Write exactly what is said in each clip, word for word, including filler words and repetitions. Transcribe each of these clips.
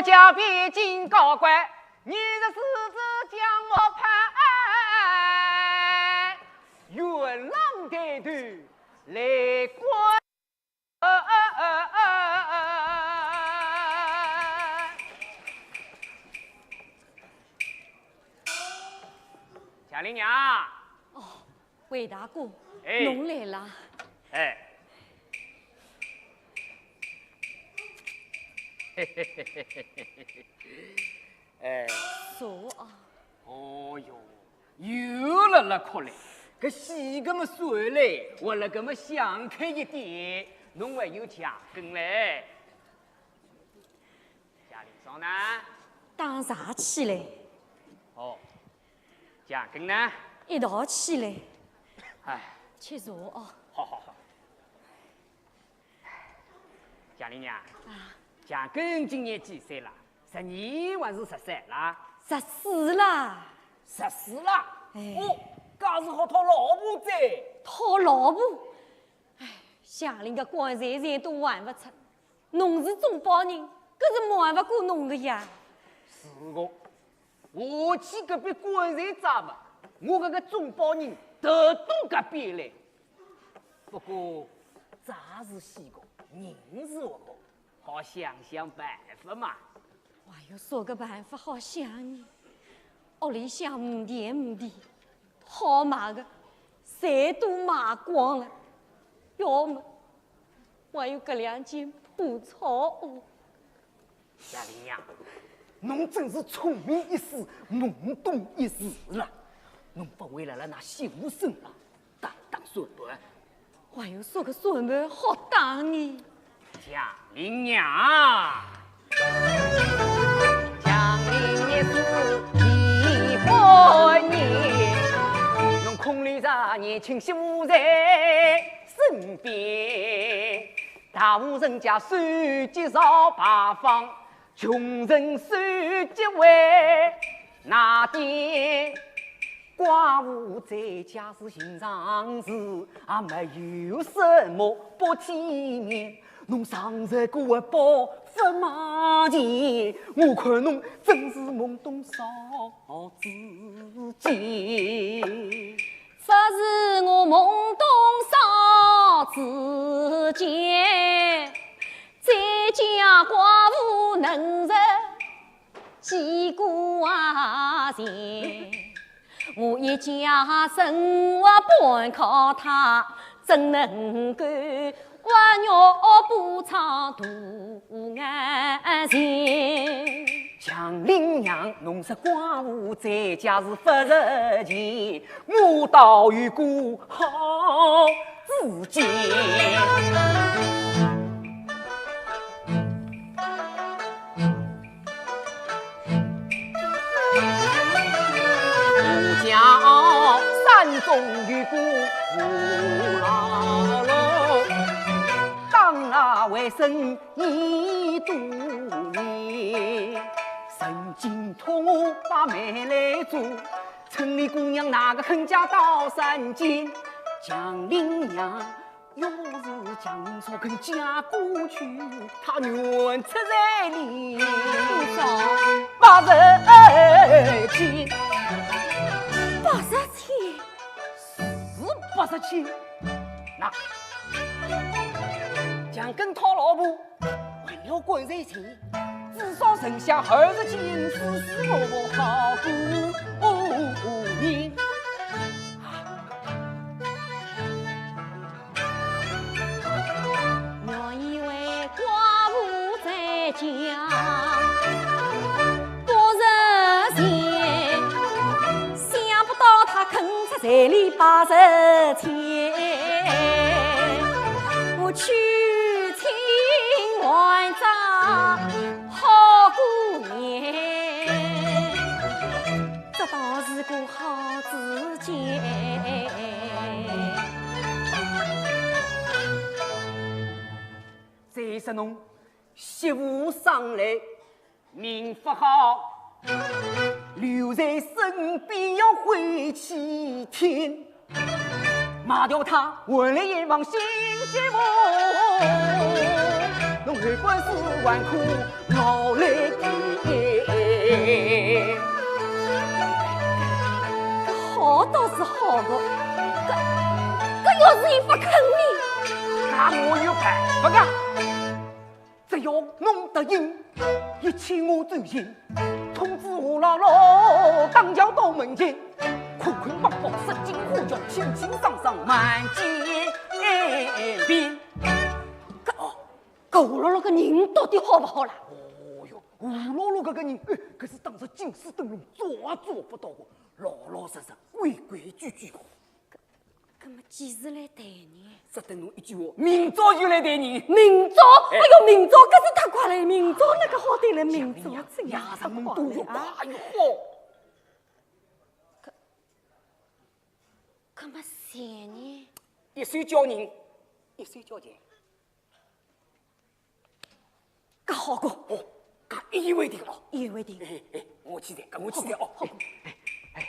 家边境高官，你是狮子将我判，元朗抬头来观。祥林娘。哦， 魏大哥，哎。侬来啦。哎。哎。坐啊。哦哟，又辣辣哭嘞。搿死个么算嘞，活了个么想开一点，侬还有强根嘞。祥林嫂呢？打茶去嘞。哦，强根呢？一道去嘞。哎。吃茶哦。好好好。祥林娘，啊。强根今年几岁了？十二还是十三啦？十四啦。十四啦？哎。哦，搿是好讨老婆哉。讨老婆？哎，祥林个棺材钱都还勿出，侬是中保人，搿是瞒勿过侬个呀。是个，我去搿笔棺材账嘛，我搿个中保人头都搿边来。不过，账是死个，人是活个，好想想办法嘛。还有啥个办法好想呢？屋里向没田没地， 好卖个，侪都卖光了，要么还有搿两间破草屋。祥林娘，侬真是聪明一世，懵懂一时了。侬勿会辣辣㑚媳妇身浪打打算盘？还有啥个算盘好打呢？祥林娘。 祥林一世一百年，侬空留着年轻媳妇在身边。大户人家守节朝拜访，穷人守节回哪点？ 寡妇在家是寻常事，也没有什么不体面。侬常在个活宝勿卖钱，我看侬真是懵懂少知见。只是我懵懂少知见，在家寡妇能忍几个啊钱？ 我一家生活半靠他，怎能够活肉补偿肚眼前？祥林娘，侬说寡妇在家是勿值钱，我倒有个好主见。 我家山中有个吴老六，当了外甥已多年，曾经托我把媒来做，村里姑娘哪个肯嫁到山间？祥林娘 要是强说肯嫁过去，她愿出彩礼八十千。八十千？是八十千。那，强根讨老婆，还要棺材钱，至少剩下二十千，是是我我好过年。 原以为寡妇在家不值钱，想不到她肯出彩礼八十千。我去请还债好过年。 这倒是个好主见。再说侬媳妇生来命不好，留在身边要晦气听，卖掉她换来一房新媳妇。侬后半世还可劳累的。搿好倒是好个，搿，搿要是伊勿肯呢？那我有办法个。只要侬答应，一切我遵行。通知吴老六，当朝到门前，捆捆绑绑，杀进火场，清清爽爽，满街遍。搿，哦，搿吴老六个人到底好勿好啦？哦哟，吴老六搿个人，哎，搿是当着警世灯笼，捉也捉勿到个，老老实实，规规矩矩个。搿么几时来抬呢？只等侬一句话，明朝就来抬人。明朝？哎。哎哟，明朝搿是太快了，明朝哪个好抬了，明朝真个是太快了啊。夜上门都越快越好。搿，搿么钱呢？一手交人，一手交钱。 搿好个。哦，搿一言为定哦。一言为定。哎，哎，我去的，搿我去的哦。好，好。哎，哎。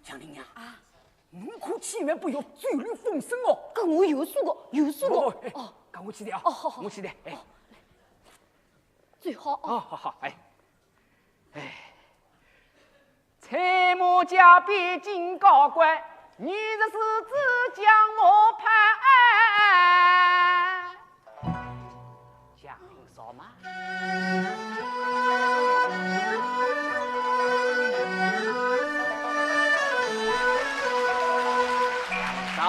祥林呀，啊。侬可千万不要走漏风声哦。搿我有数个，有数个。哦，哎，哦。搿我去的啊。哦，好，好。我去的，哎。哦，来。最好哦。哦，好，好，哎。 哎，车马加鞭金高官，二十四支将我派。祥林嫂嘛。祥嫂。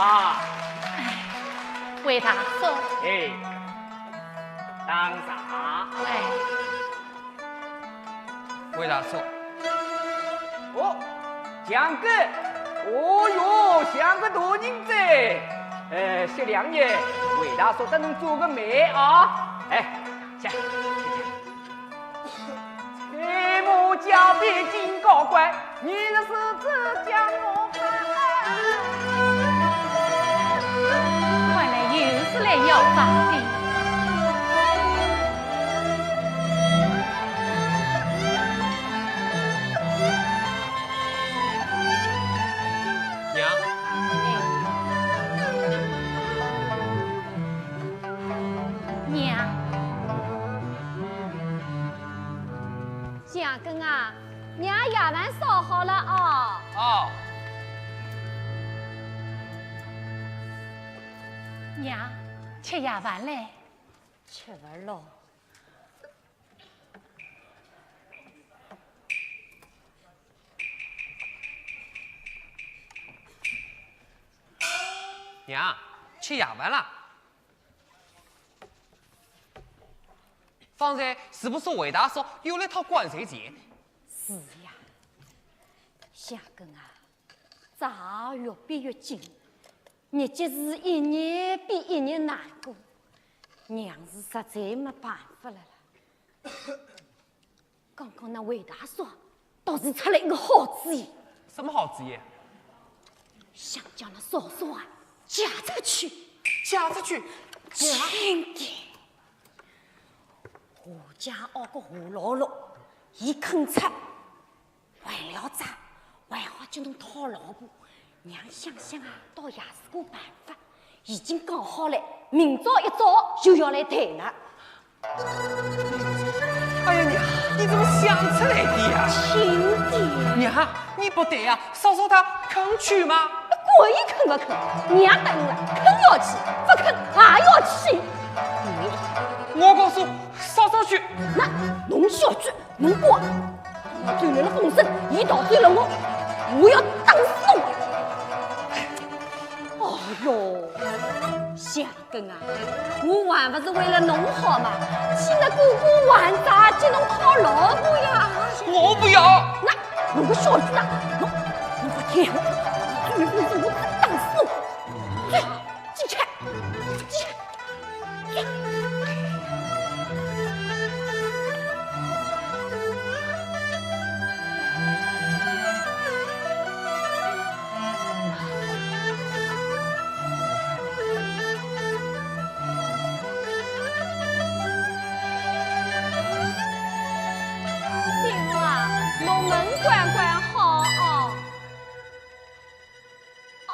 哎，魏大叔。哎，打茶。哎。 魏大叔。哦，祥哥，哦哟，祥哥大人哉。呃，歇两日，魏大叔搭侬做个媒啊。哎，去，去，去。车马加鞭金高官，二十四支将我派。看来又是来要账的。 娘。娘。祥根啊，娘夜饭烧好了哦。哦。娘，吃夜饭嘞。吃饭喽。 娘，吃夜饭啦。方才是不是魏大叔又来讨管财钱呢？是呀，祥根啊， 债越逼越紧，日脚是一日比一日难过，娘是实在没办法了啦。刚刚那魏大叔倒是出了一个好主意。什么好主意？想将那嫂嫂啊嫁出去。嫁出去？轻点。吴家坳个吴老六，伊肯出， 还了债，还好叫侬讨老婆。娘想想啊，倒也是个办法。已经讲好了，明朝一早就要来抬了。哎呀，娘，你怎么想出来的呀？轻点。娘，你不对呀，嫂嫂她肯去吗？那管伊肯不肯，娘答应了，肯要去，不肯还要去。我告诉嫂嫂去。那侬小鬼， 侬管，走来了风声，伊逃走了我，我要打死侬！哎哟，祥根啊，我还不是为了侬好嘛，替那哥哥还债，替侬讨老婆呀！我不要！那侬个小鬼啊，侬，侬不听话，走来风声，我打死侬！走，进去，进去。 媳妇啊，侬门关关好哦。哦。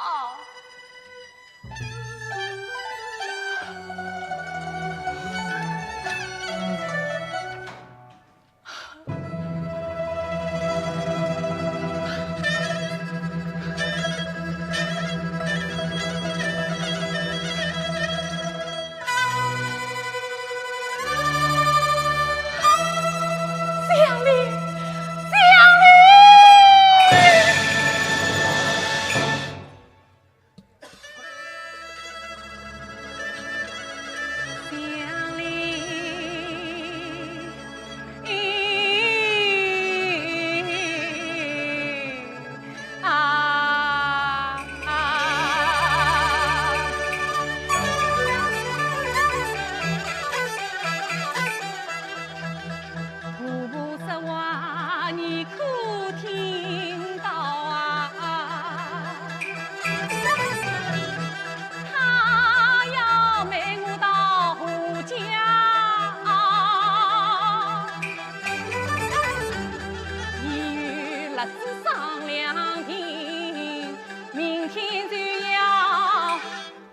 子商量定，明天就要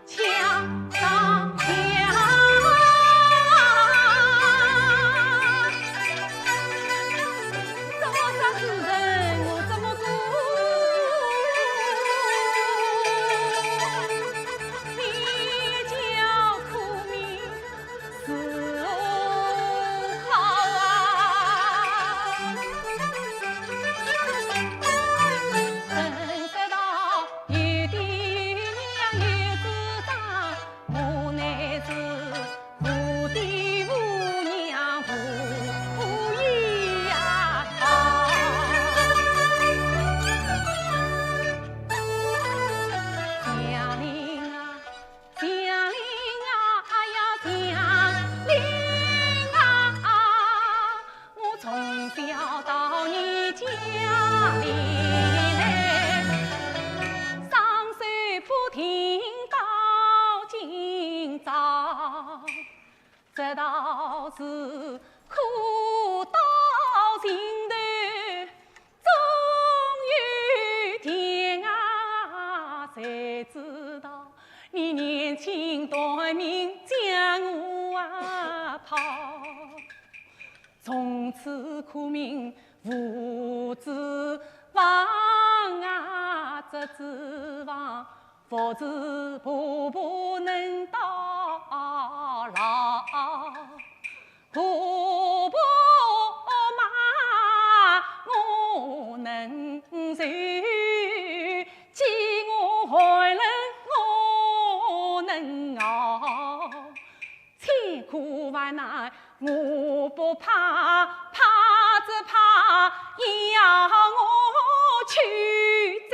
抢上梁。做啥子人我怎么做？你叫苦命 是好啊。人说道，有爹有娘有子长，我乃是无爹无娘无依呀。祥林啊， 祥林啊呀，祥林啊，我从小到你家里来，双手不停到今朝，这道是苦到尽头， 总有天啊，谁知道你年轻短命将我啊抛。从此苦命无指望啊，只指望 佛子婆婆能到老，婆婆骂我能受，饥饿寒冷我能熬。 千苦万难我不怕，怕只怕要我去再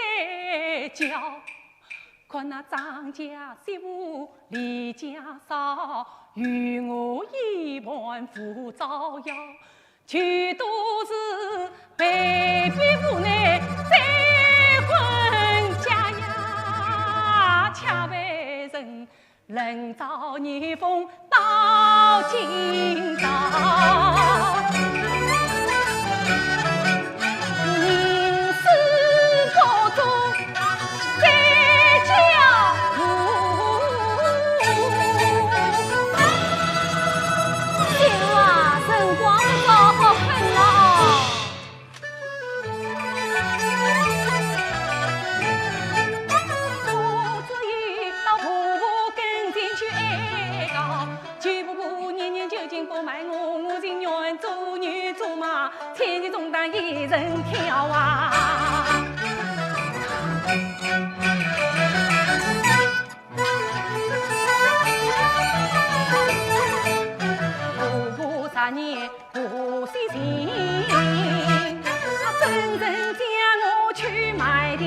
叫。看那张家媳妇离家少，与我一般无招摇，求都是被逼无奈再婚家呀，恰被人 冷嘲热讽到今朝，宁死不做再嫁妇。哎呀，辰光不早，好恨啊！ 婆婆啥人不死心，她真正将我去卖掉。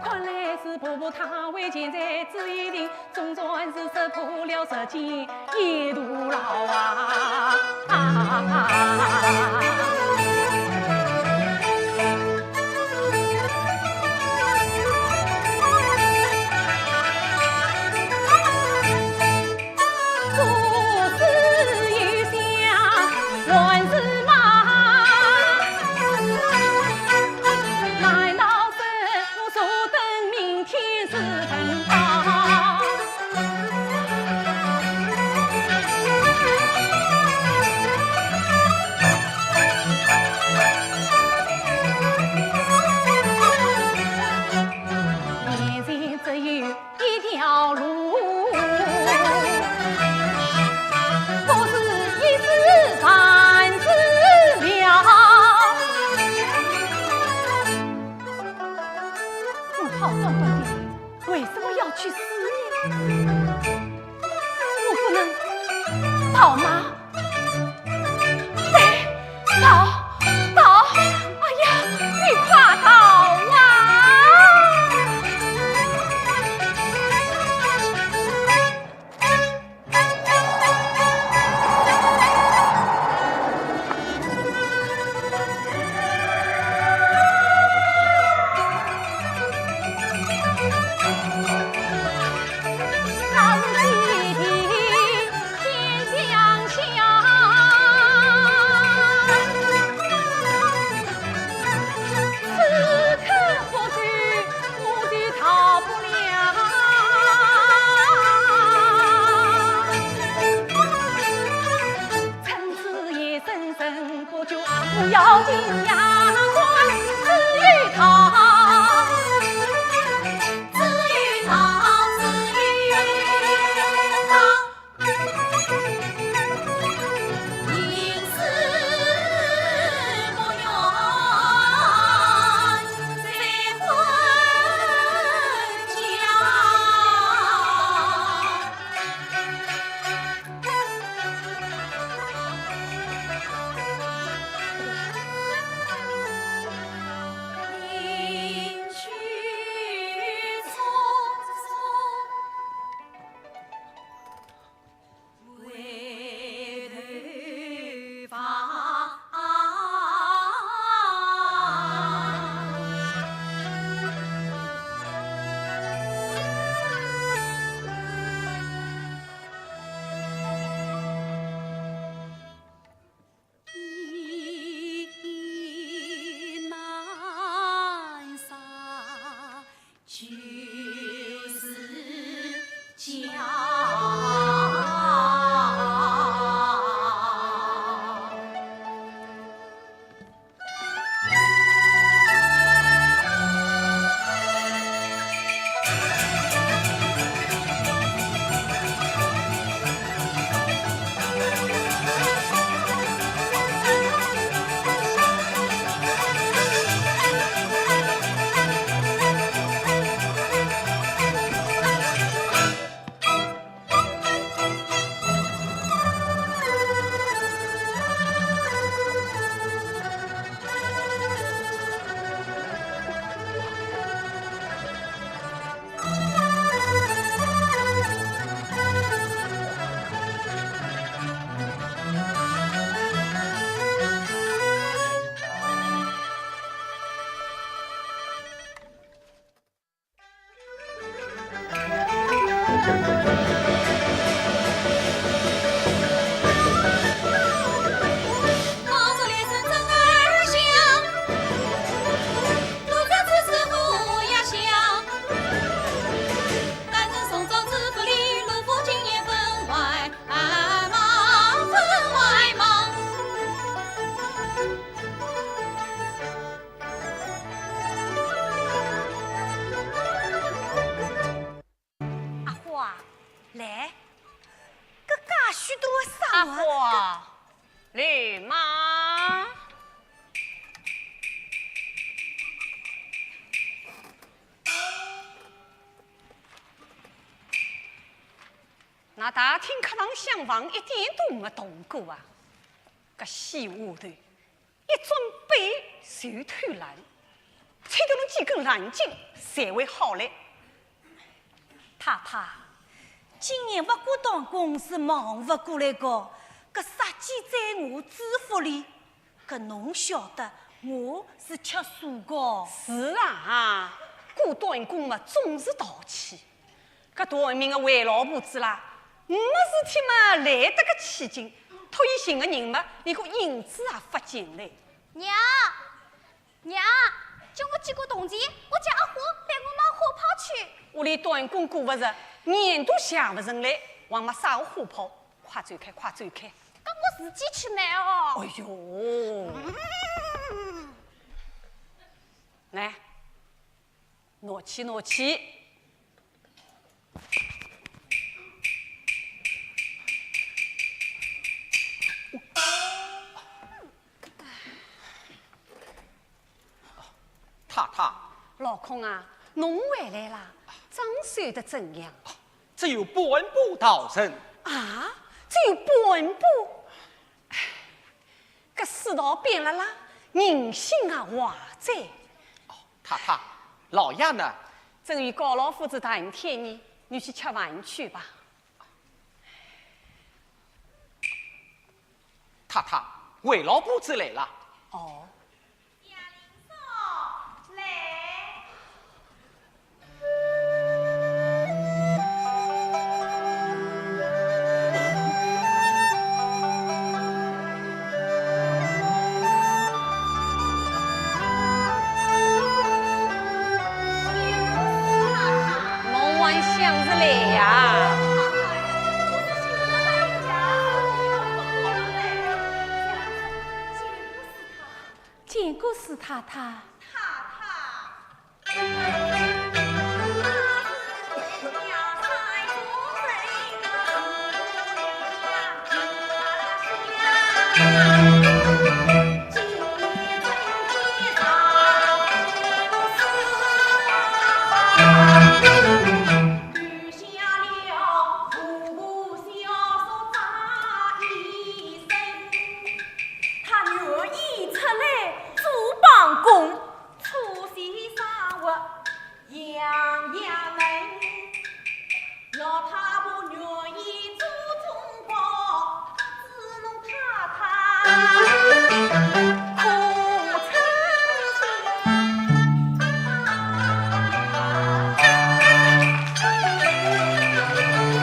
看来是婆婆她为钱财志已定，总算是识破了实情。 一路老啊。做事有想乱事嘛，难道是我坐等明天是等到？阿花，来，搿介许多啥啊？阿花，来嘛。㑚大厅客堂厢房一点都没动过啊，搿死丫头！ 一准备就偷懒，吹得侬几根烂劲才会好嘞。太太，今年勿过断供是忙勿过来个，搿杀鸡宰鹅煮福礼，搿侬晓得我是吃素个。是啊，过断供嘛总是淘气。 搿短命个坏老婆子啦，没事体嘛来得个起劲，托伊寻个人嘛，连个影子也勿见嘞。娘，娘，叫我几个铜钿，我叫阿花陪我买花炮去。屋里短工过勿着，年都谢勿成嘞，还买啥个花炮？快走开，快走开！搿我自己去买哦。哎哟，来，拿去，拿去。 太太。老孔啊，侬回来啦，账算得怎样？只有半步道成。啊，只有半步？唉，搿世道变了啦，人心啊坏哉。哦，太太，老爷呢？正与高老夫子谈天呢，你去吃饭去吧。 太太，回老婆子来了。哦。侬还想着来呀？见过史太太。太太。他愿意出来做帮工，初息生活样样能。老太婆愿意做中保，只弄太太苦撑心。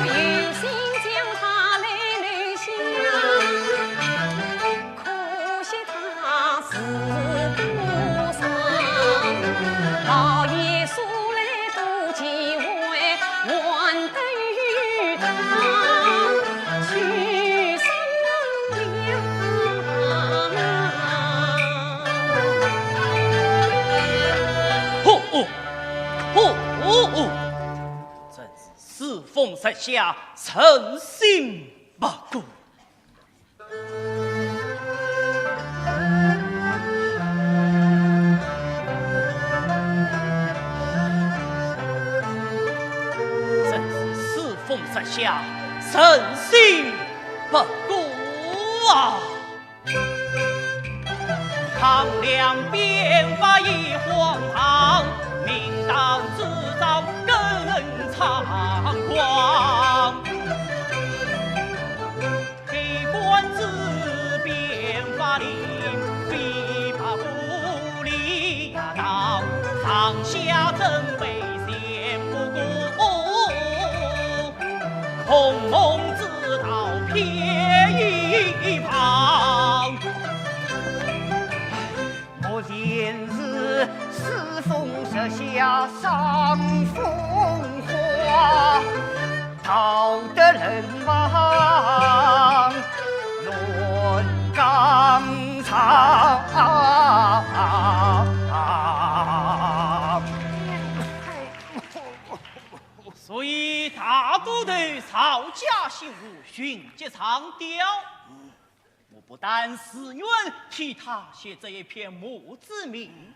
有心将她来留下。 可惜她是孤孀，老爷素来多忌讳，还得与她去商量。吼哦，吼哦，真是世风日下，人心不古。 真是世风日下，人心不古啊！ 所以大都头赵家姓吴，寻疾上吊。 我不但自愿替他写这一篇墓志铭，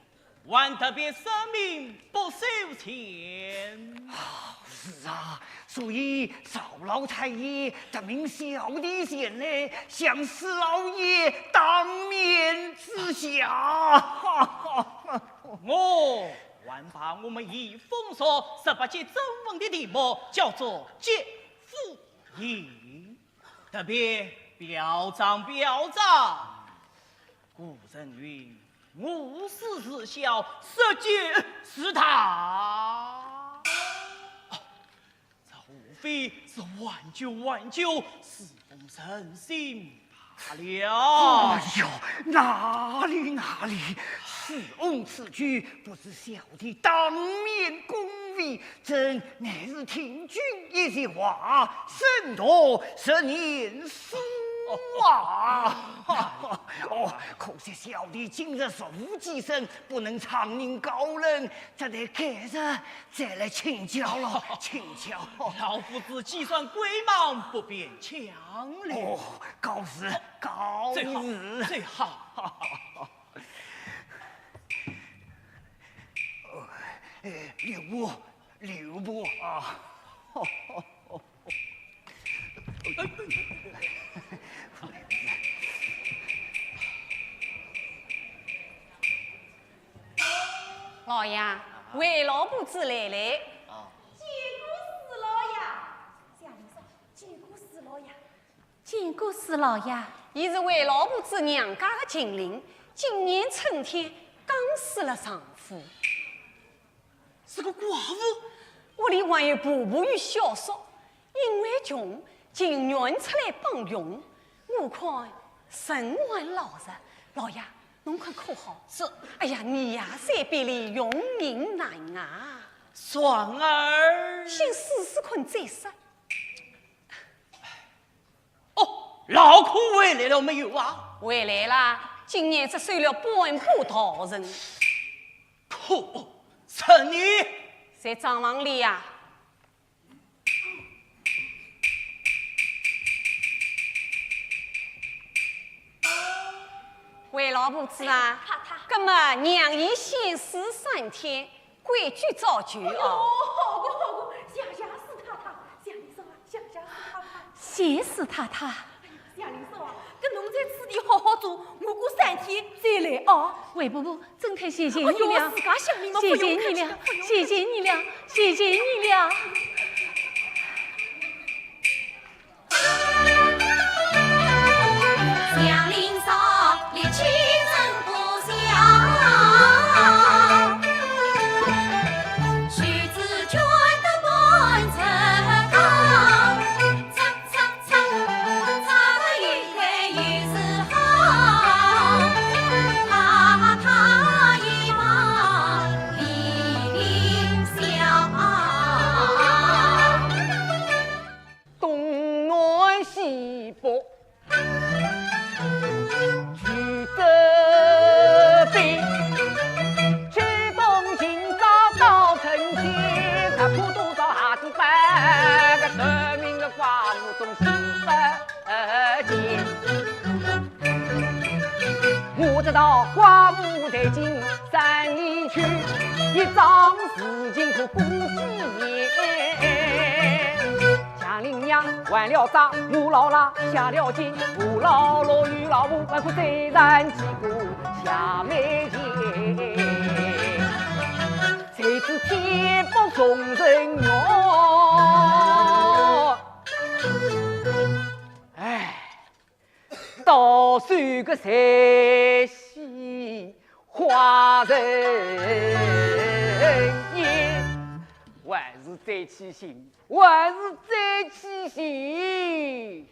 还特别声明不收钱。啊，是啊，所以赵老太爷特命小弟前来向史老爷当面致谢。我还把我们一封书十八节奏文的题目叫做《节夫吟》。 特别表彰表彰。古人云：“无事事小，实皆是他。”哦，这无非是挽救挽救世风人心罢了。哎呦，哪里哪里，世风此举不是小弟当面恭维， 朕乃是听君一席话，胜读十年书啊！哦，可惜小弟今日手无缚鸡，不能唱名高人，只得改日再来请教了，请教。老夫子既算贵忙，不便强留。哦，告辞，告辞。最好，最好。呃，刘伯， 刘伯啊。老爷，魏老伯子来了。啊。见过四老爷。见过四老爷。见过四老爷。伊是魏老伯子娘家的近邻，今年春天刚死了丈夫。 是个寡妇。屋里还有婆婆与小叔，因为穷，情愿出来帮佣。我看人还老实，老爷，侬看可好？是。哎呀，你呀，三百里用人难啊。双儿。先试试看再说。 哦，老孔回来了没有啊？回来啦，今年只收了半把大人。可恶，是你！在账房里呀。回老婆子啊，太太。那么娘已仙逝三天， 规矩照旧哦。哦，好个好个，谢谢四太太，谢谢四太太，谢谢四太太。谢谢四太太。哎呀，谢谢四啊，搿侬在此地好好做，我过三天再来啊。魏婆婆，真太谢谢你了。哎呦，自家想你嘛，谢谢你了，不用客气的，不用客气。谢谢你了，谢谢你了。 东南西北去走遍，秋冬今朝到春天，看破多少孩子班，个聪明个寡妇总是不见。 我知道寡妇在京山里去，一桩事情可过几年。祥林娘还了债，我老赖下了贱，我老赖与老婆不过再谈几个下面前，谁知天不从人愿。唉。 倒是个谁喜花人也，还是最起心，还是最起心。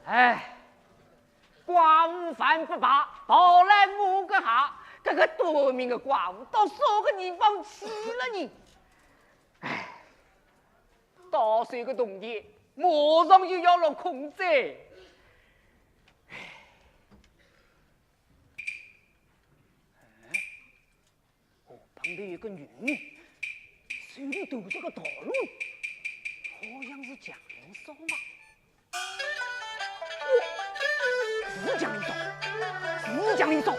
哎，寡妇饭不罢，倒来我个鞋，搿个短命个寡妇到啥个地方去了呢？哎，到手个铜钿马上就要落空哉。 哎，河旁边有个女人，手里端着个道路，好像是祥林嫂嘛。哦，是祥林嫂，是祥林嫂。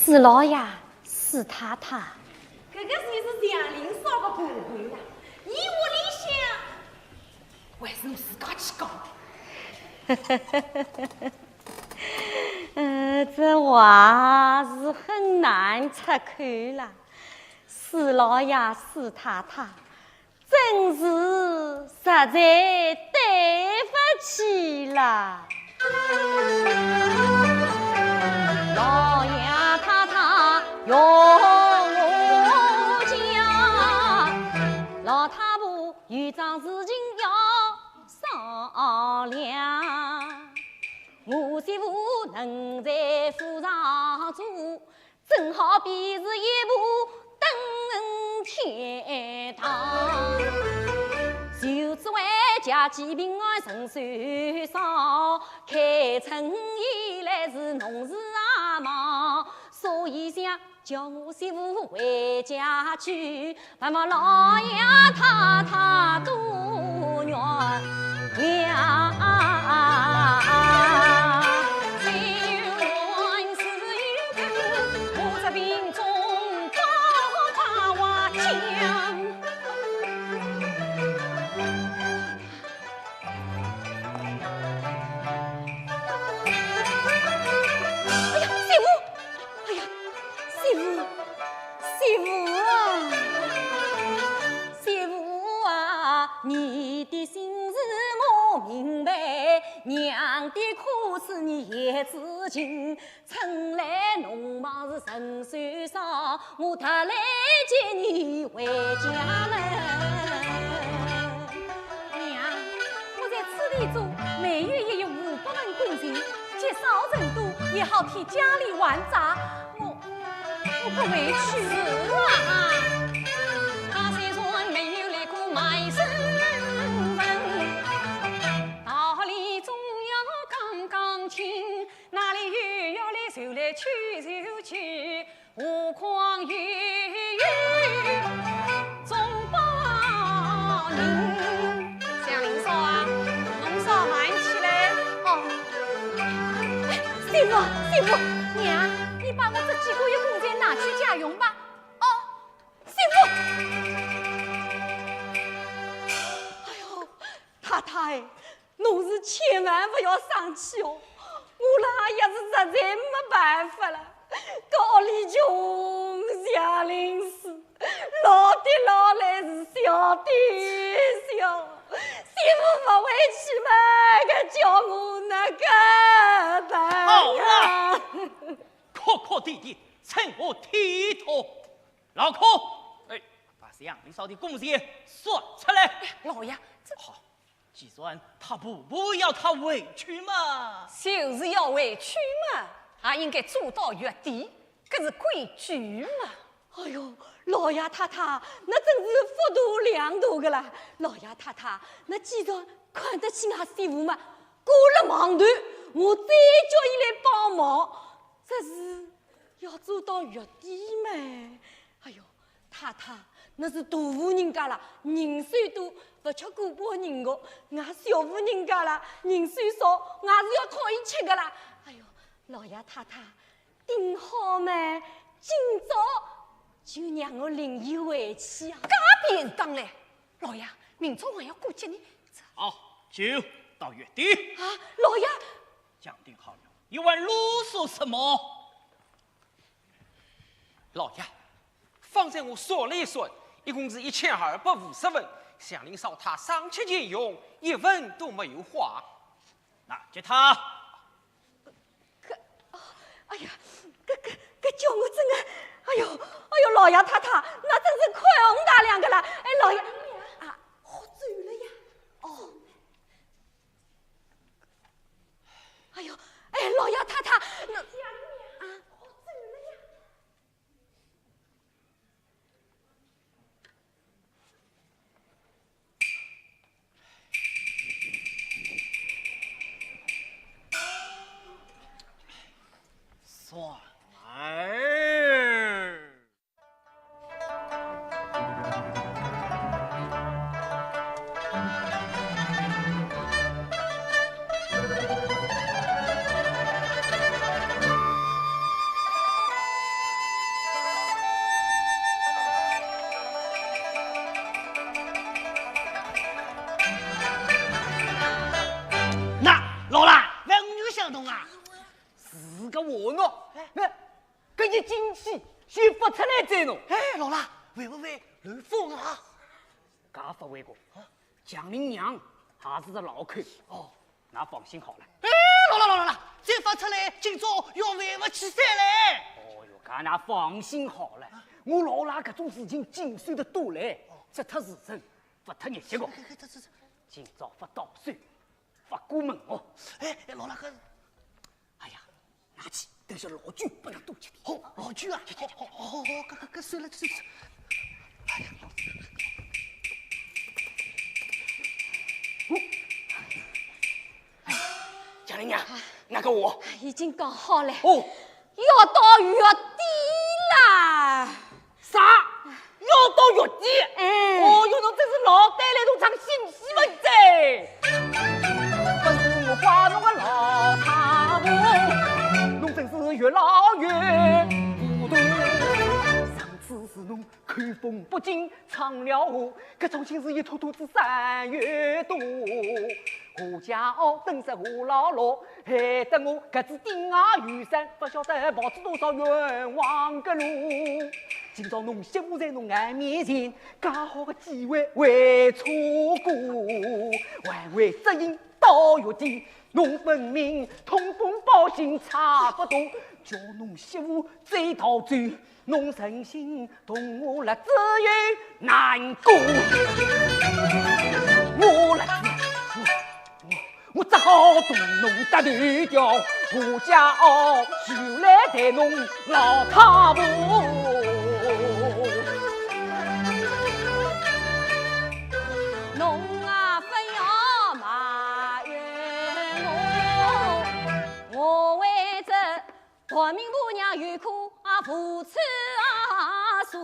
四老爷、四太太。搿个就是祥林嫂个婆婆呀，伊屋里向还是我自家去讲。呃，这话是很难出口啦。四老爷、四太太， 真是实在对不起啦。老爷太太容我讲，老太婆有桩事情要商量。我媳妇能在府上做， 正好比是一步登天堂。就只为家计平安顺手烧，开春以来是农事也忙，所以想叫我媳妇回家去， 盼望老爷太太多原谅。虽然是一个我这病中高把话讲。哎呀，媳妇！哎呀，媳妇，媳妇啊！ 媳妇啊，你的心事我明白，娘的苦楚你也知情。春来农忙是顺手烧，我特来接你回家门。娘，我在此地做，没有也有五百文工钱，积少成多，也好替家里还债。我 我不回去。是啊，他虽然没有来过卖身份，道理总要讲讲清，哪里有要来就来去就去，何况又有中保人。祥林嫂啊，侬少喊起来。哦。 哎，媳妇，媳妇，娘，你把我这几个月工钱拿去家用吧。哦，媳妇。哎呦，太太，侬是千万不要生气哦，我啦也是实在没办法了。 搿屋里穷，祥林死，老的老来是小的小，媳妇不回去嘛，搿叫我哪个办呀？好了，哭哭啼啼，成何体统。老孔，哎，把祥林嫂的工钱算出来。哎，老爷，这……好， 既然她婆婆要她回去嘛，就是要回去嘛，也应该住到月底，搿是规矩嘛。哎呦，老爷太太，那真是幅度量大个啦。老爷太太，那既然看得起俺媳妇嘛，过了忙头，我再叫伊来帮忙，这是要住到月底嘛。哎呦， 太太，那是大户人家啦，人手多，勿吃过半人个。俺小户人家啦，人手少，俺是要讨伊吃个啦。哎呦，老爷太太，顶好嘛，今朝就让我领伊回去啊。介便当嘞，老爷，明朝还要过节呢。好，酒倒月底。啊，老爷。讲定好了，你还啰嗦什么？ 老爷，方才我算了一算，一共是一千二百五十文，祥林嫂她省吃俭用，一文都没有花。那给她。可，哎呀，搿，搿，搿叫我真的，哎呦，哎呦，老爷太太，那真是宽宏大量的啦。哎，老爷，啊，喝醉了呀。哦。 哎呦，哎，老爷太太，那，啊，算儿。进去，先发出来再弄。哎，老爷，会不会漏风啊？搿勿会个，祥林娘还是只老口。哦。㑚放心好了。哎，老爷，老爷，老爷，再发出来，今朝要赔勿起噻嘞。哦哟，搿㑚放心好了，我老爷搿种事情经手得多嘞，只脱时辰，勿脱日脚个。这这这这，今朝勿到手，勿过问哦。哎，哎，老爷，搿，哎呀，拿去，等歇老酒拨㑚多吃点。好，老酒啊，好好好好好，搿搿搿算了算了。哎呀，老酒。祥林娘，㑚个话？已经讲好了。哦。要到月底啦。啥？要到月底？哎。哦哟，侬真是老对了，侬唱新戏文哉。勿是我怪侬个老太婆，侬真是越老越糊涂。上次是侬口风不紧唱了话，搿桩心事一拖拖至三月多。我家哦，等煞我老老，害得我搿只顶啊雨伞，勿晓得跑仔多少冤枉个路。今朝侬媳妇在侬眼面前，介好个机会会错过，还会只因到月底，侬分明通风报信差勿多，叫侬媳妇再逃走， 侬存心同我辣仔有难过，我辣仔，我，我，我只好同侬搭头条，我家哦，就来待侬老太婆。侬啊，勿要埋怨我，我为这 薄命婆娘有苦啊，无处啊诉。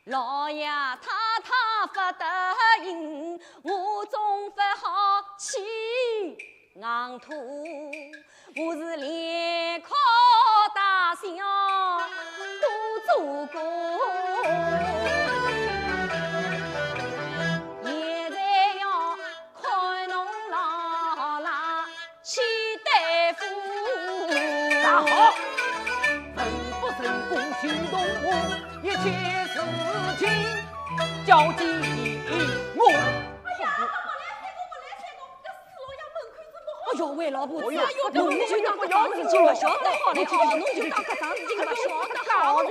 老爷太太勿答应，我总勿好去硬拖。我是连哭带笑都做过。现在要看侬老爷 去对付。那好，成不成功就同我，一切事情交给我。哎呀，勿来三个，勿来三个，搿死老爷门口子勿好。哎哟喂，老婆子，哎哟，侬就讲搿桩事情勿晓得好了，侬就讲搿桩事情勿晓得好嘞。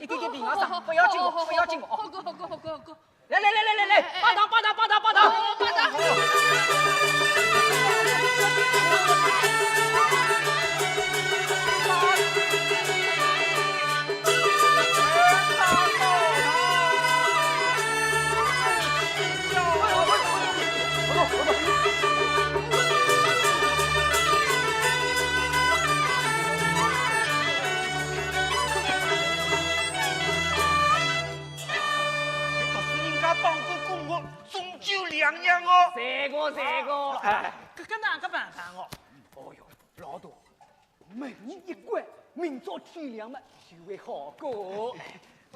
一点点平常心，不要紧哦，不要紧哦。好个，好个，好个，好个。来来来来来来，拜堂拜堂拜堂拜堂。读书人家帮哥哥，我终究两样哦。这个这个，哎，搿个哪个办法哦？哦哟，老大，门一关，明朝天亮嘛，就会好过。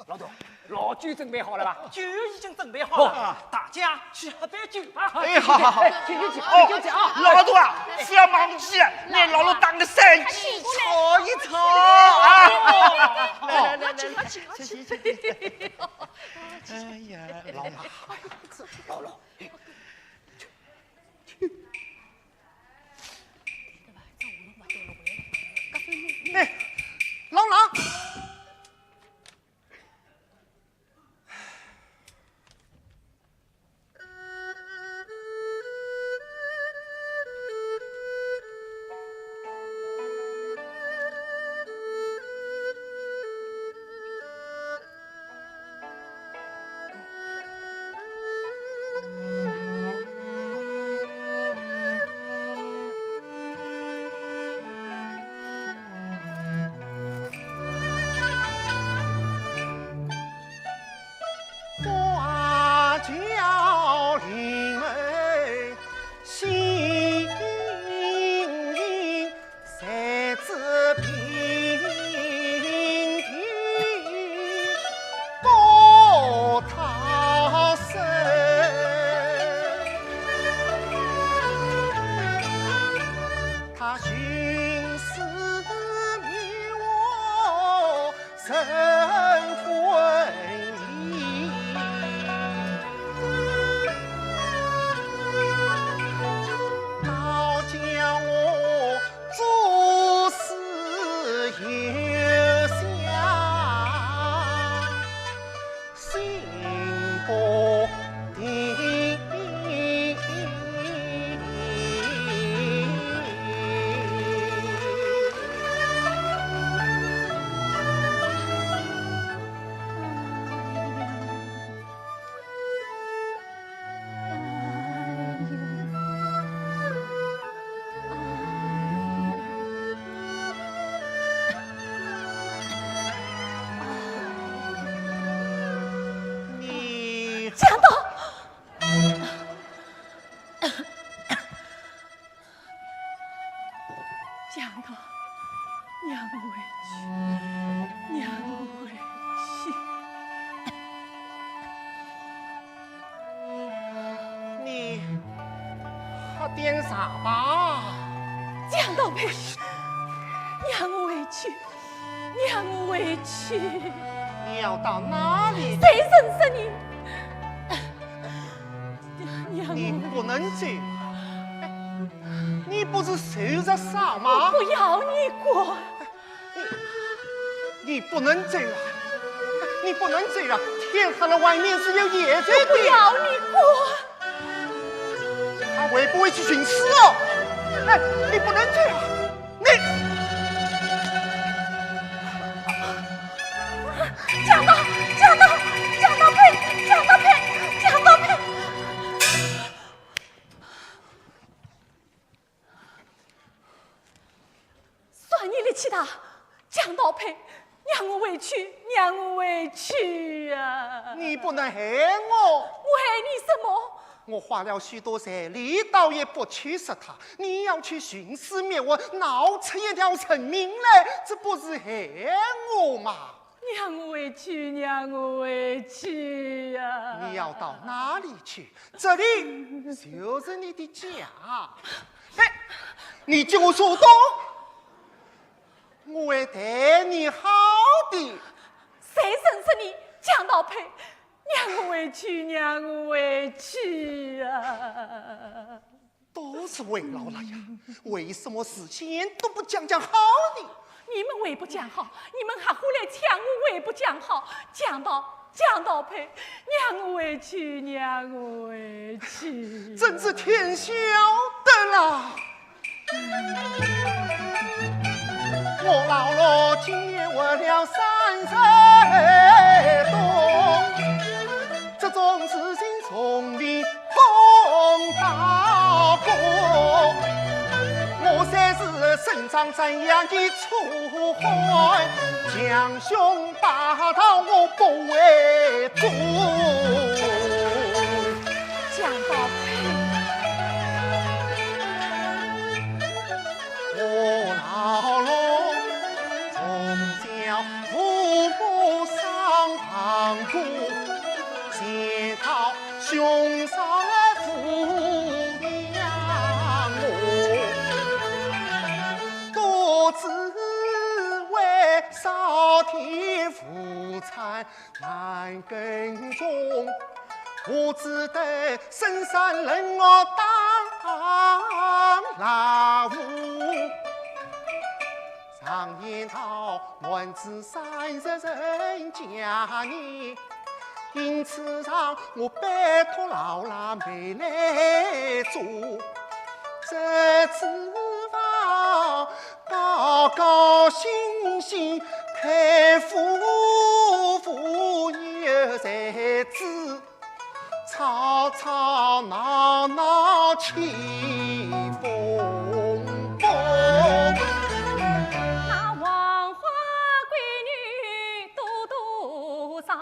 老大，老酒准备好了吧？酒已经准备好了，大家去喝杯酒吧。哎，好好好。哎，请请请，请请啊！老大啊，不要忘记，拿老六当个三鸡炒一炒啊！来来来来来，请请请。哎呀，老马，老老。哎，老马。江道，让我回去，让我回去。你喝点茶吧。江道，让我回去，让我回去。你要到哪里？谁认识你？让我回去。你不能走啊！哎，你不是受着伤吗？我不要你管。你，你不能走啊！你不能走啊！天黑了，外面是有野兽的。我不要你管。他会不会去寻死哦？哎，你不能走啊！你，江道，江道，江道，呸！江道，呸！江道，呸！ 算你力气大，江道，呸！让我回去，让我回去呀！你不能害我。我害你什么？我花了许多财力，倒也不去杀他。你要去寻死觅活，闹出一条人命来，这不是害我吗？让我回去，让我回去呀！你要到哪里去？ 这里就是你的家。哎，你给我说道，我会待你好的。谁认识你，江道，呸！让我回去，让我回去呀！都是魏老了呀，为什么事先都不讲讲好呢？你们还不讲好，你们还过来抢我还不讲好，江道， 江道，呸！让我回去，让我回去。真是天晓得啦！我老了今年活了三十冬，这种事情从未碰到过。我虽是生长在 这样的楚汉，强雄霸道我不会做。江道，呸！我老了，从小父母双亡孤， 见到兄嫂抚养我，独自为朝廷难耕种，我只得深山冷屋当老屋。常言道，男子三十成家呢，因此上我拜托老辣妹来做这厨房。 高高兴兴，太夫妇有才子，吵吵闹闹起风风。那黄花闺女多多少，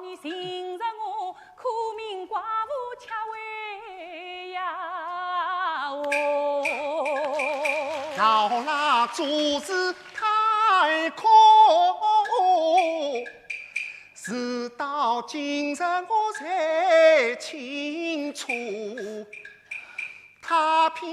你寻着我 苦命寡妇吃亏呀哦。老辣做事太苦，事到今日我才清楚。他骗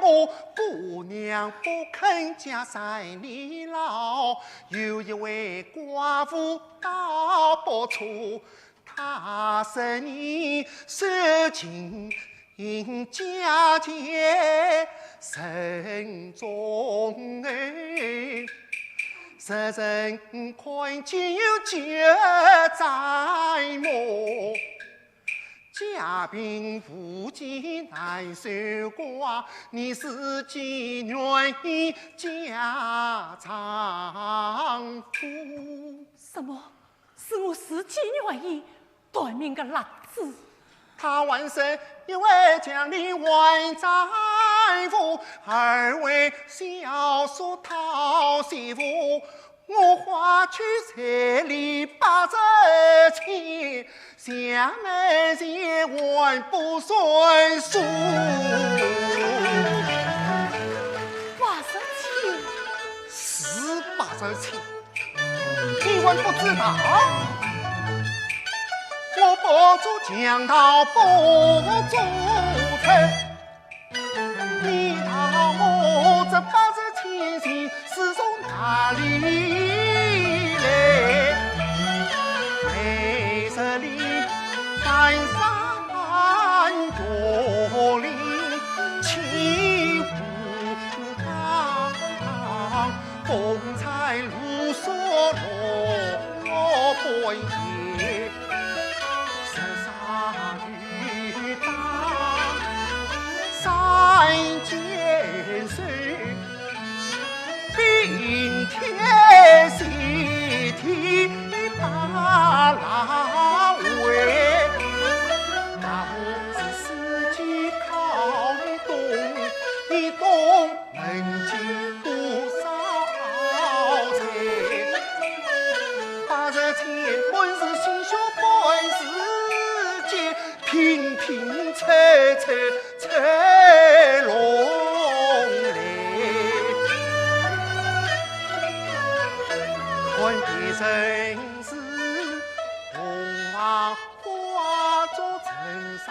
我，姑娘不肯嫁三年老，有一位寡妇到不处， 他说你受尽家劫深重哎，世人看见有救哉么？家贫无计难守寡，你自己愿意嫁丈夫。什么？ 是我自己愿意断命个辣子。他还说一为将你还丈夫，二为小叔讨媳妇，我花去彩礼八十千，想来想还不算数。八十千？是八十千。 你还不知道，我不做强盗不做贼。你道我这八十千钱是从哪里来？每日里翻山越岭，去 风餐露宿落半夜，日晒雨打三更晌，冰天雪地把拉喂，那我是四季靠冬，你冬 门前多少采，八十千本是心胸，本是贱，拼拼凑凑凑拢来。看别人是凤凰 花烛成双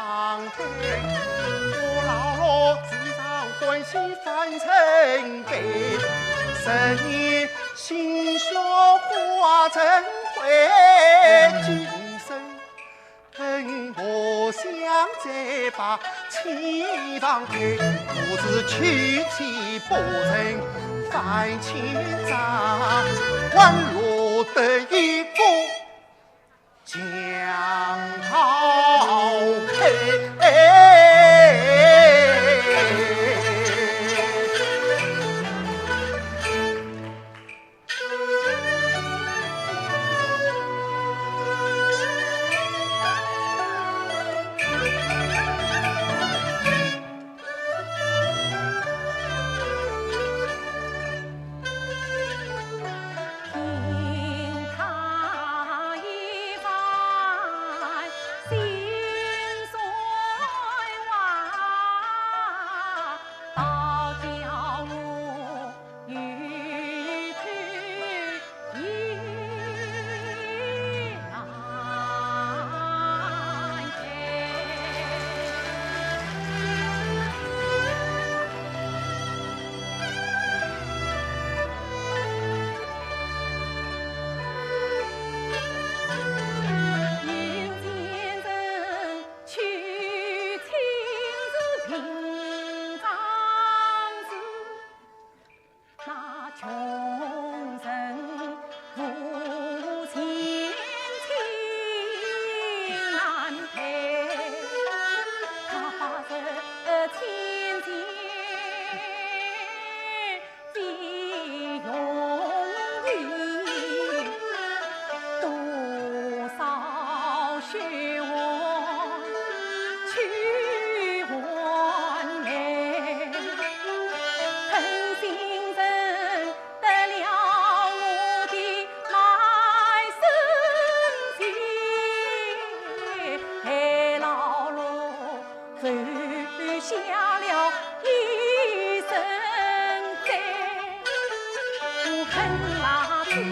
对，我老老时常欢喜翻身背，十年新雪花成灰，今生我想再把妻房配，我是娶妻不成反亲家，还落得一个 强盗配。红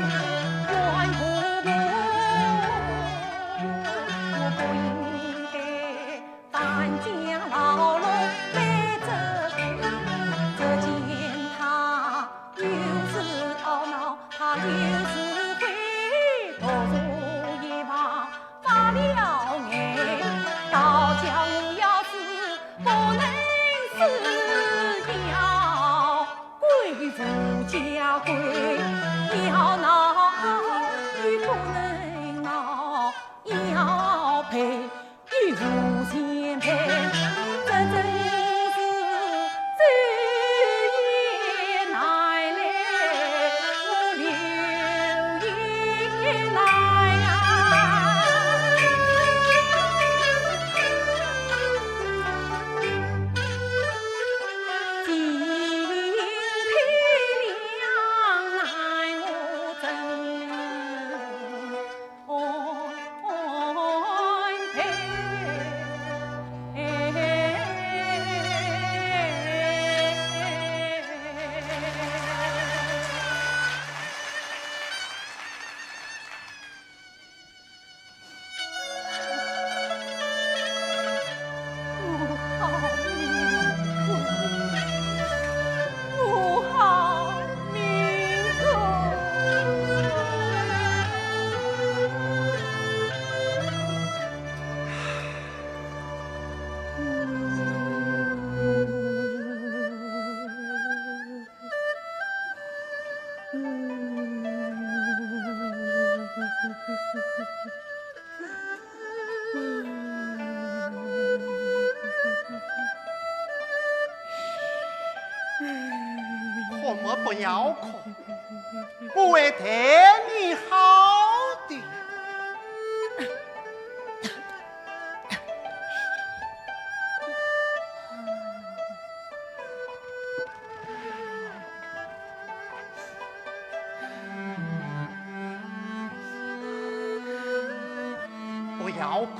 儿，不要哭，我会待你好的。 不要哭，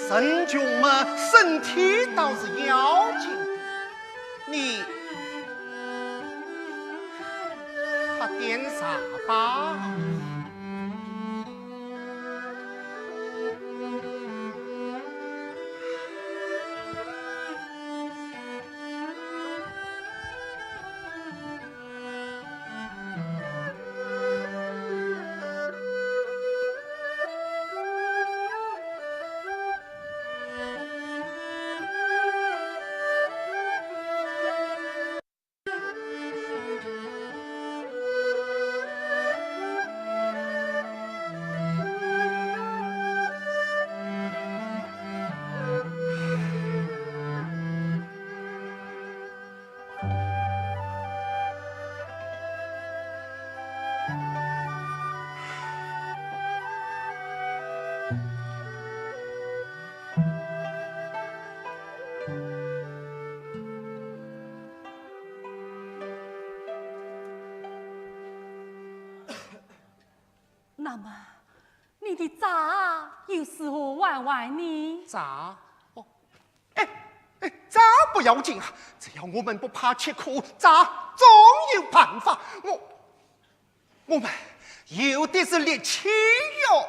沈琼嘛，身体倒是要紧。你喝点茶吧。那么，你的债又是何完完呢？债？哦，哎，哎，债不要紧啊，只要我们不怕吃苦，债总有办法。我，我们有的是力气哟。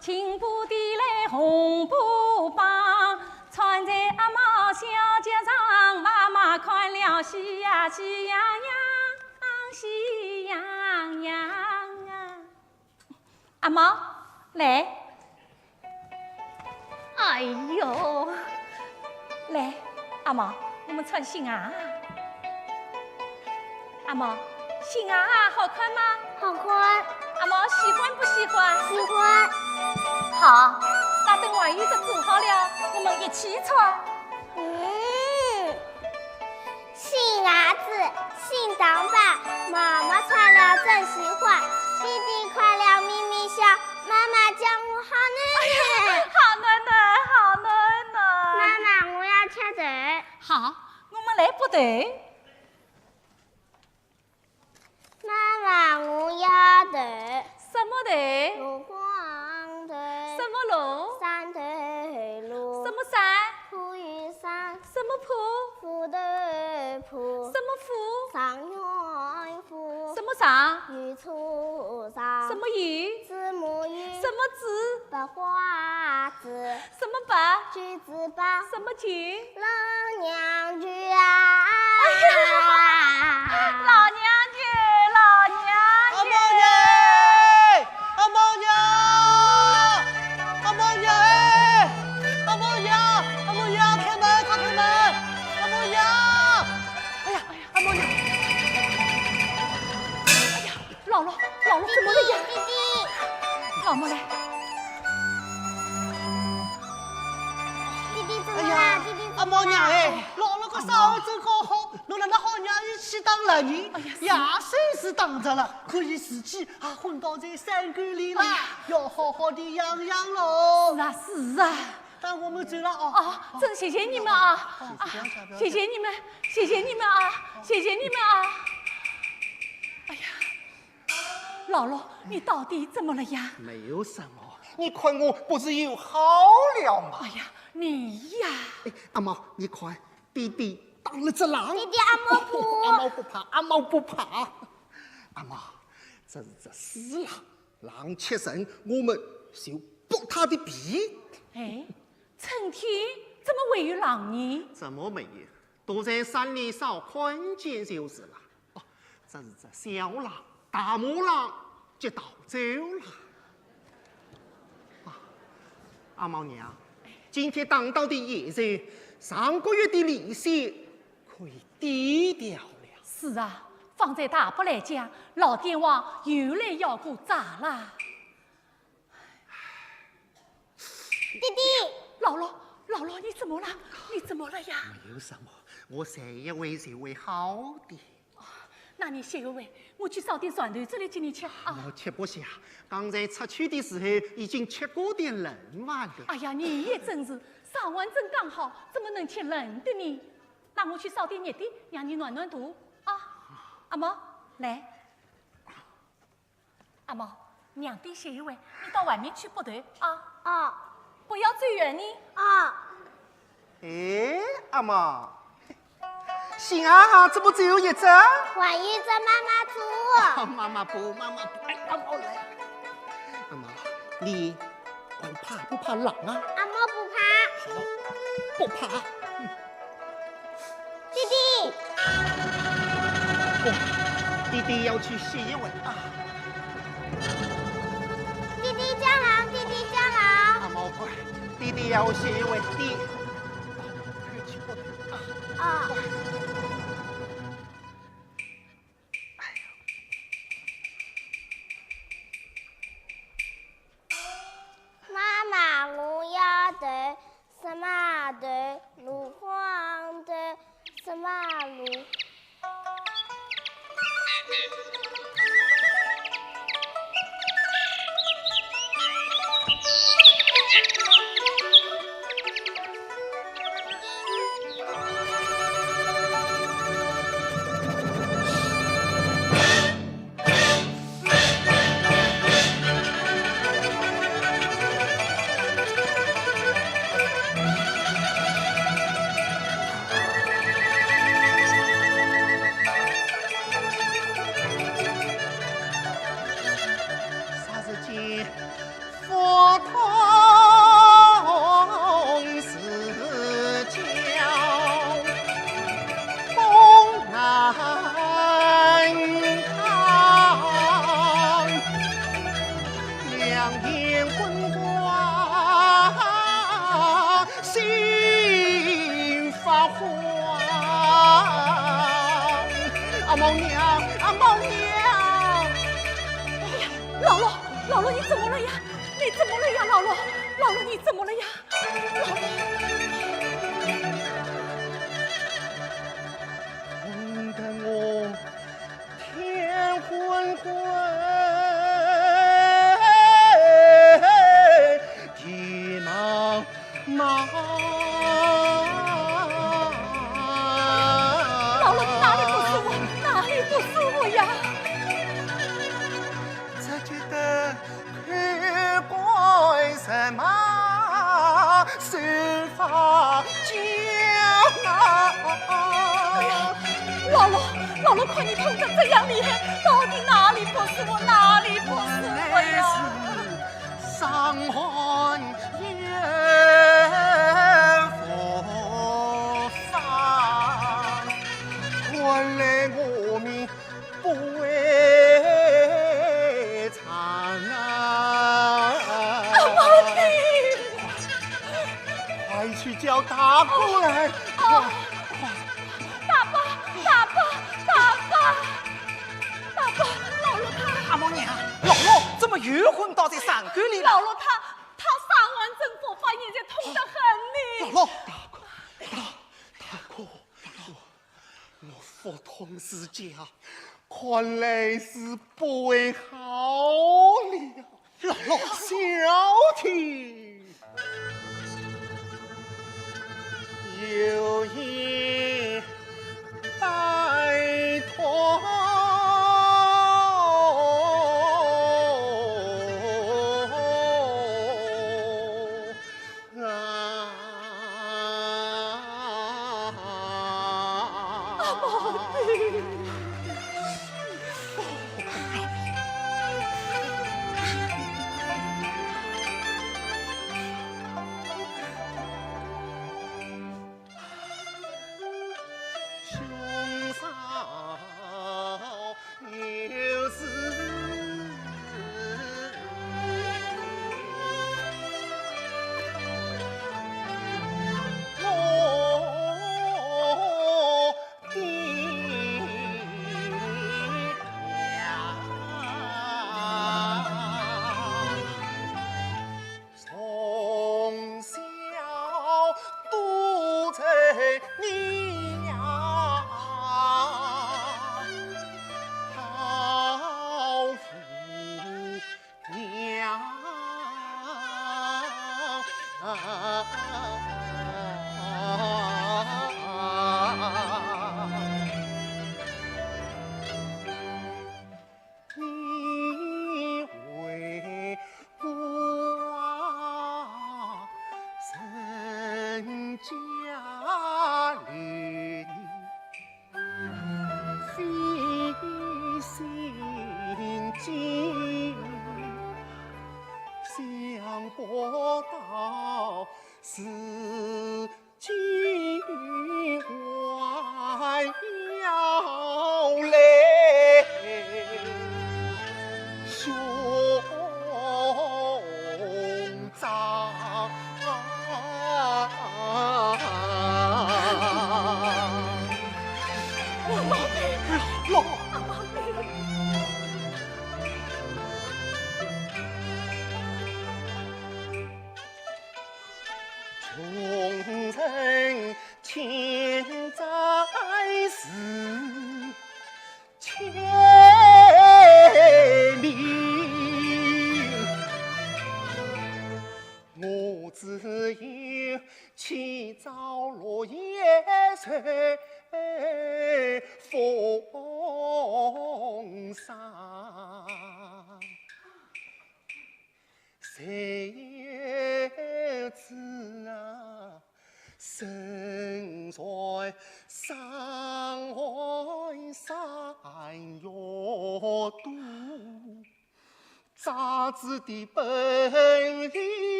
青布地来红布帮，穿在阿毛小脚上，妈妈看了喜呀喜洋洋，喜洋洋啊。阿毛，来。哎呦，来，阿毛，我们穿新鞋啊。 阿毛，新鞋啊，好看吗？好看。阿毛，喜欢不喜欢？喜欢。好，那等玩具都做好了，我们一起穿。嗯，新鞋子，新打扮，妈妈穿了真喜欢，弟弟看了咪咪笑，妈妈叫我好囡囡。哎呀，好囡囡，好囡囡。妈妈，我要吃豆。好，我们来剥豆。 妈妈，我要豆。什么豆？罗汉豆。什么罗？山豆罗。什么山？坡与山。什么坡？斧头坡。什么斧？状元斧。什么状？有车状。什么有？字母有。什么字？白花子。什么白？九字白。什么九？老娘舅啊！哎呀，老娘舅，老娘舅。阿毛娘哎，阿毛娘，阿毛娘哎，阿毛娘，阿毛娘，开门，快开门，阿毛娘！哎呀，阿毛娘！哎呀， 姥姥，姥姥怎么了呀？弟弟，老毛来。弟弟怎么了？哎呀，弟弟怎么了？阿毛娘哎，姥姥个伤真好好，侬哪能好让伊去打了呢？哎呀，是。野兽是打着了，可以自己啊昏倒在山沟里了，哎呀。要好好的养养喽。是啊，是啊。那我们走了啊。啊，真谢谢你们啊！啊，谢谢你们，谢谢你们啊，谢谢你们啊！哎呀， 姥姥，你到底怎么了呀？没有什么，你看我不是又好了吗？哎呀，你呀！哎，阿毛，你看，弟弟打了只狼。弟弟，阿毛怕。阿毛不怕，阿毛不怕。阿毛，这是这死狼，狼吃人，我们就剥它的皮。哎，春天怎么会有狼呢？怎么没有？都在山里烧看见就是了。 哦，这是这小狼，大母狼就逃走了。啊，阿毛娘，今天打到的野兽，上个月的利息可以抵掉了。是啊，放在大伯来讲，老天王又来要过账了。 弟弟。姥姥，姥姥，你怎么了？你怎么了呀？没有什么，我歇一会就会好的。哦，那你歇一会，我去烧点蒜头子来给你吃啊。我吃不下，刚才出去的时候已经吃过点冷饭了。哎呀，你也真是，烧饭正刚好，怎么能吃冷的呢？那我去烧点热的，让你暖暖肚啊。阿毛，来。 阿毛，让弟弟歇一会，你到外面去剥豆啊。啊。不要走远呢。啊。哎，阿毛，新鞋啊，怎么只有一只？还有一只妈妈做。妈妈剥，妈妈剥。哎，阿毛来。阿毛，你 还怕不怕狼啊？阿毛不怕。好，不怕。弟弟。哦，弟弟要去歇一会啊。弟弟叫狼，弟弟叫狼。阿毛乖，弟弟要歇一会，弟，快去不得啊。啊。 妈妈，我要豆，什么豆？罗汉豆，什么罗？哎呀，老罗，老罗，你怎么了呀？你怎么了呀，老罗？老罗，你怎么了呀？老罗。老罗，你哪里不舒服？哪里不舒服呀？哎呀，老罗，老罗，看你痛得这样厉害，到底哪里不舒服？哪里不舒服呀？阿毛弟！快去叫大哥来！哦，哦，大伯，大伯，大伯，大伯，老罗他……阿毛娘，老罗怎么又昏倒在伤口里了？老罗他，他伤寒症复发，现在痛得很呢。老罗，大哥，大哥，我腹痛如绞，看来是不会好了。老罗，小弟，有一拜托。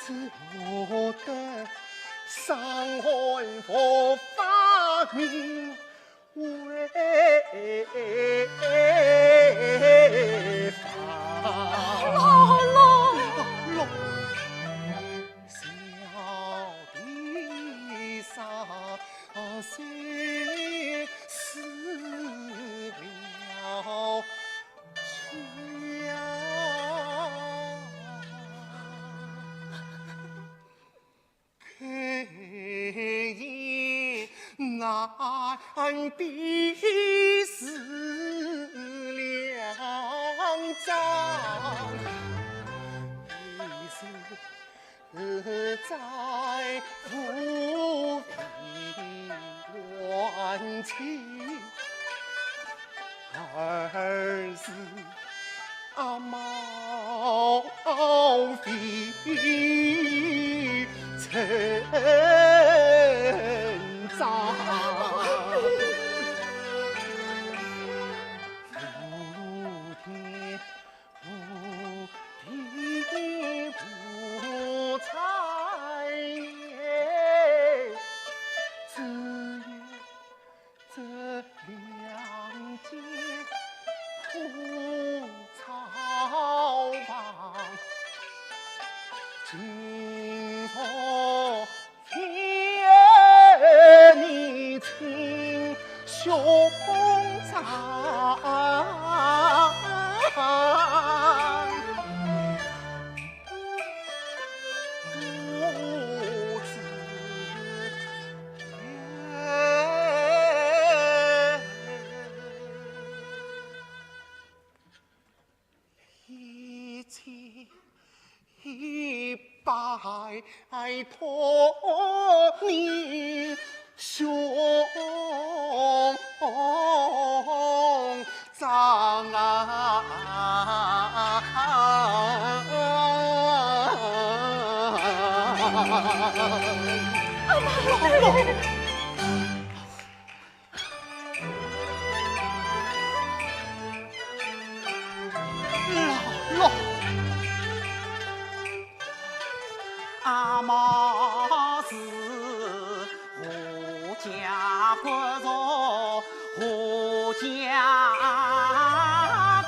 只得伤寒伏发，命危亡。老老。老老。小弟三岁死了 去啊！可怜难比是两张。 在无边情，而是阿毛非成长。无天 无地无产业，只有这两间破草房。今朝 见你亲兄长，母子愿。 一千一百托你兄长啊！老老。 老老。阿毛是何家骨肉，何家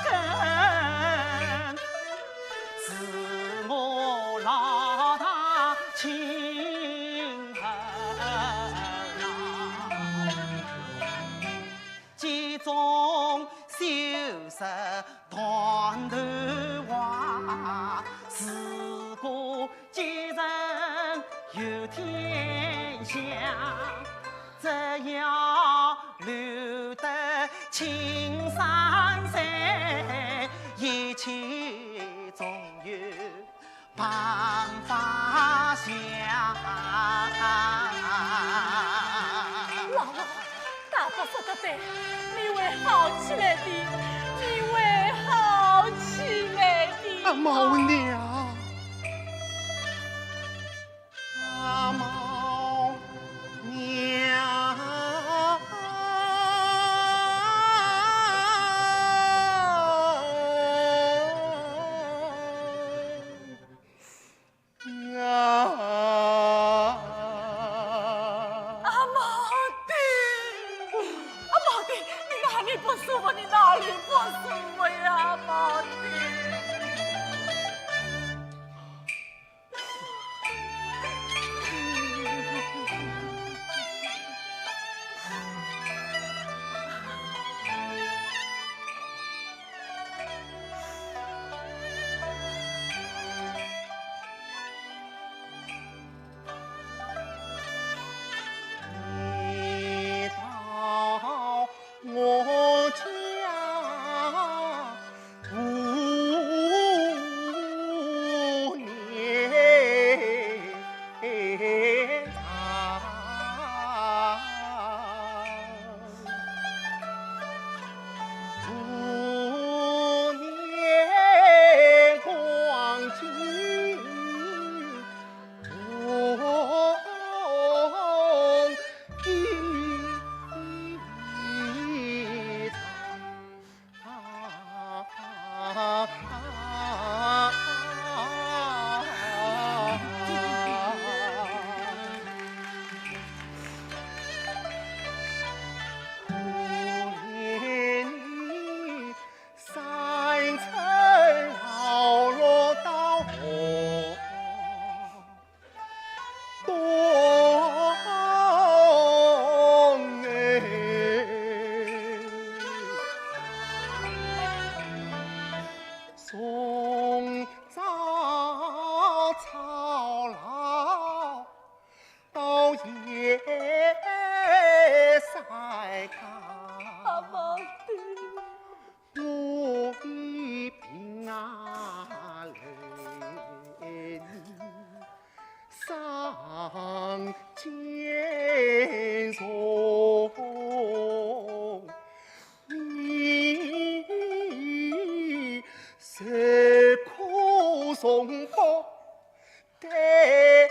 根，是我老大亲儿啊。 家中修设断头话，如果继承有天下，只要留得青山在，一切总有 办法想。老老，大伯说得对，你会好起来的，你会好起来的。啊，毛娘。啊，毛娘。 啊！阿毛爹，阿毛爹，你哪里不舒服？你哪里不舒服呀，阿毛爹？同福的人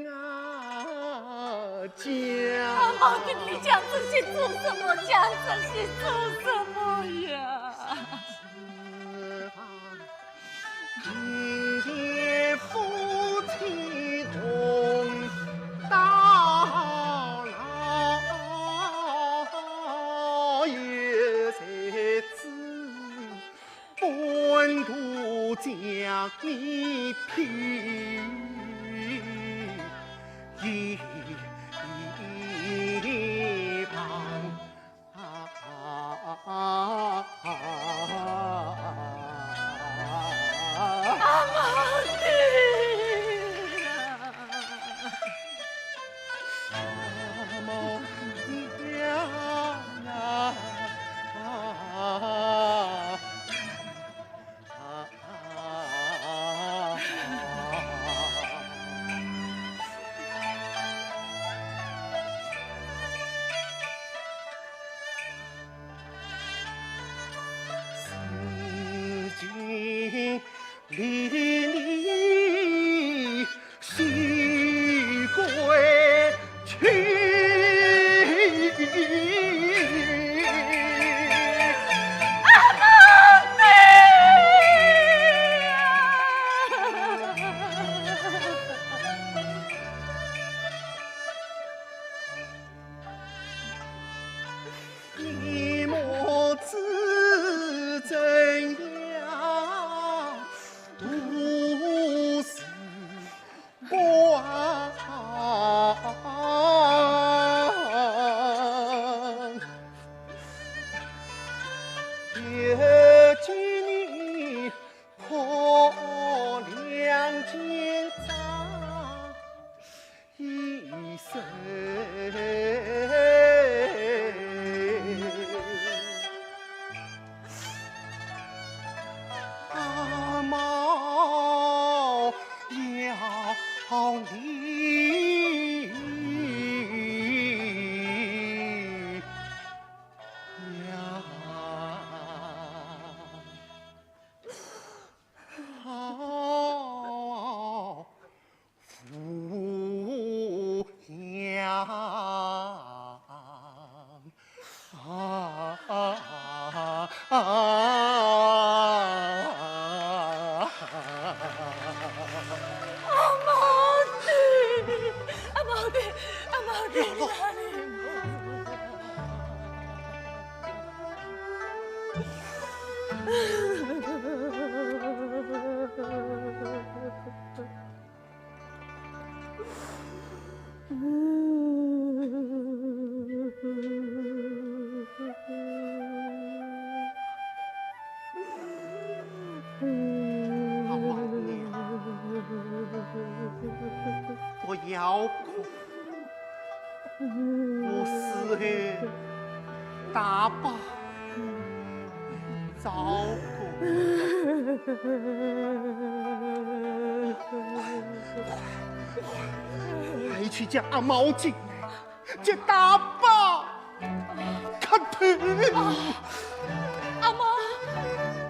啊家。阿毛的，你讲这些做什么？讲这些做什么呀？ 今天夫妻同到老，也是子半途将你撇一旁。 啊，啊，啊，啊，啊，啊。阿毛的呀！阿毛的呀！啊，啊，啊。 你母子怎样度时光？也给你可怜今朝 一生。阿毛要你呀！ 好抚养。阿毛的，阿毛的，阿毛的，你哪里？ 不要哭，我死后大伯照顾。快，快，快去叫阿毛进来。 叫大伯磕头。啊，阿毛，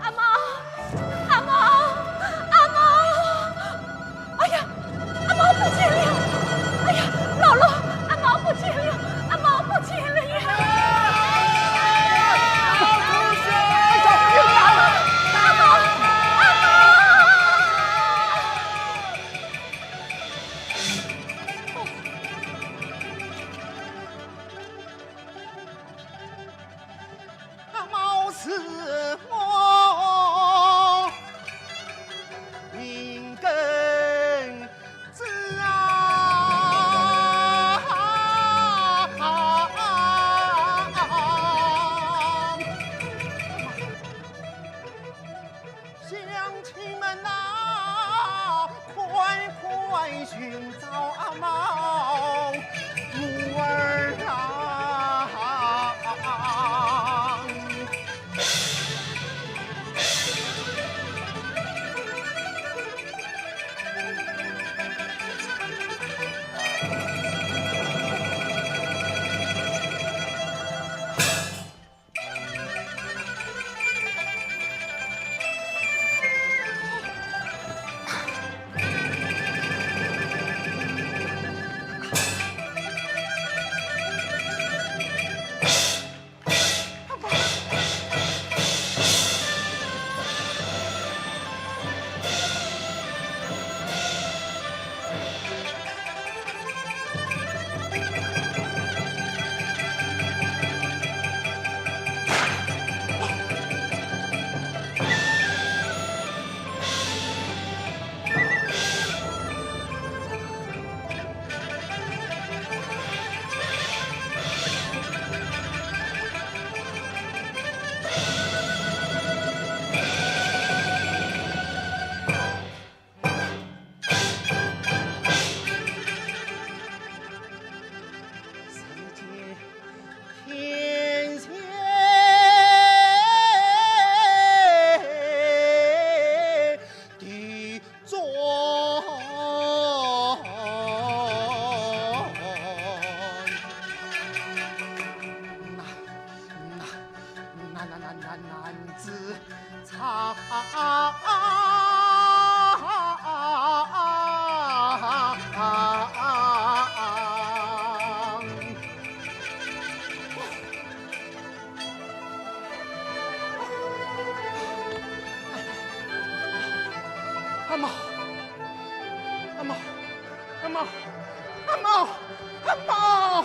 阿毛，阿毛，阿毛！哎呀，阿毛不见了！哎呀，老罗，阿毛不见了！阿毛不见了呀！阿毛，阿毛！ 阿毛是我命根子啊！ 乡亲们呐，快快寻找阿毛，我儿啊！子唱。阿毛，阿毛，阿毛，阿毛，阿毛，阿毛！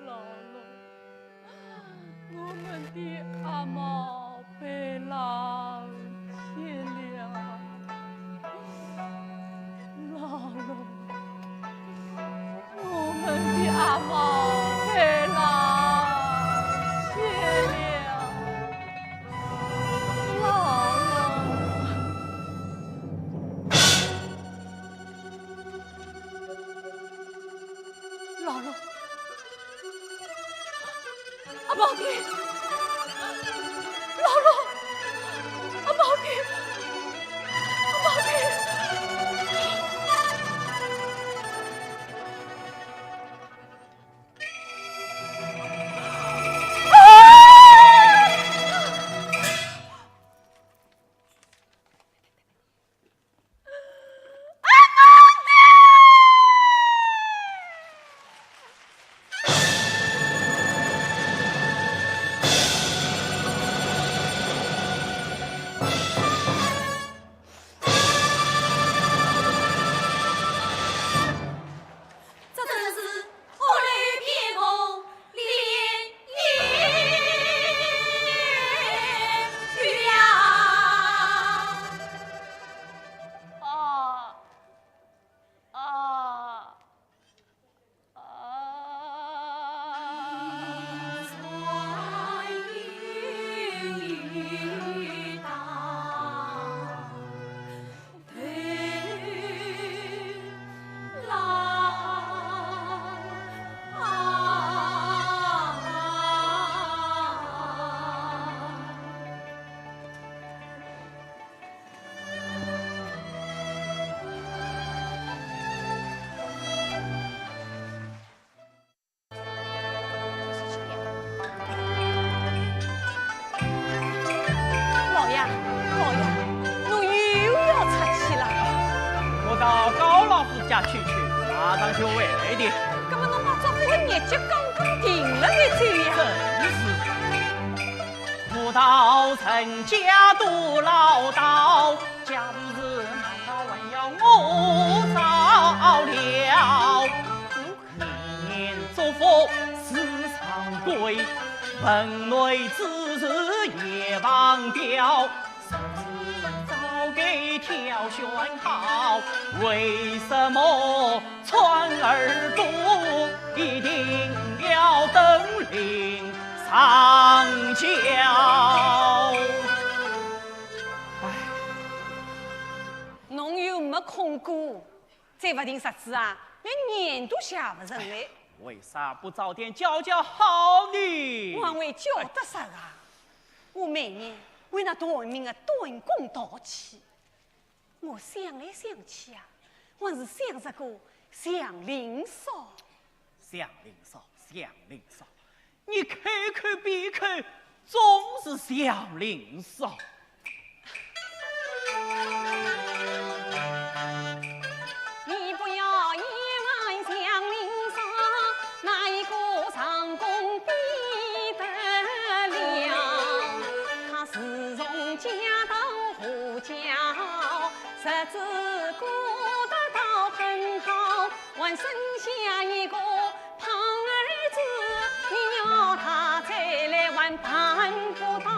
老六，我们的阿毛被狼吃了。老六，我们的阿毛被狼吃了。老六。 老六，阿毛的，老六，阿毛的，阿毛的。 这真是屋漏偏逢连夜雨呀！啊，啊。 老爷，老爷，侬又要出去了？我到高老夫家去去，马上就回来的。那么侬把这副日脚刚刚定了再走呀？正是。 我到陈家多老道，家父是难道还要我照料？年年作福时常贵，门内之事也忘掉，日子早该挑选好，为什么 穿耳朵一定要登临上轿。哎，侬又没空过，再勿定日子啊，连眼都瞎勿成嘞。为啥不早点教教好呢？我还会教得着啊？我每年为那短命的短工淘气。 我想来想去啊，我是想着个祥林嫂。祥林嫂，祥林嫂，你开口闭口总是祥林嫂。你不要一问祥林嫂，哪一个长工比得了？她自从嫁到何家，日子过生下一个胖儿子，你要他再来还办不到。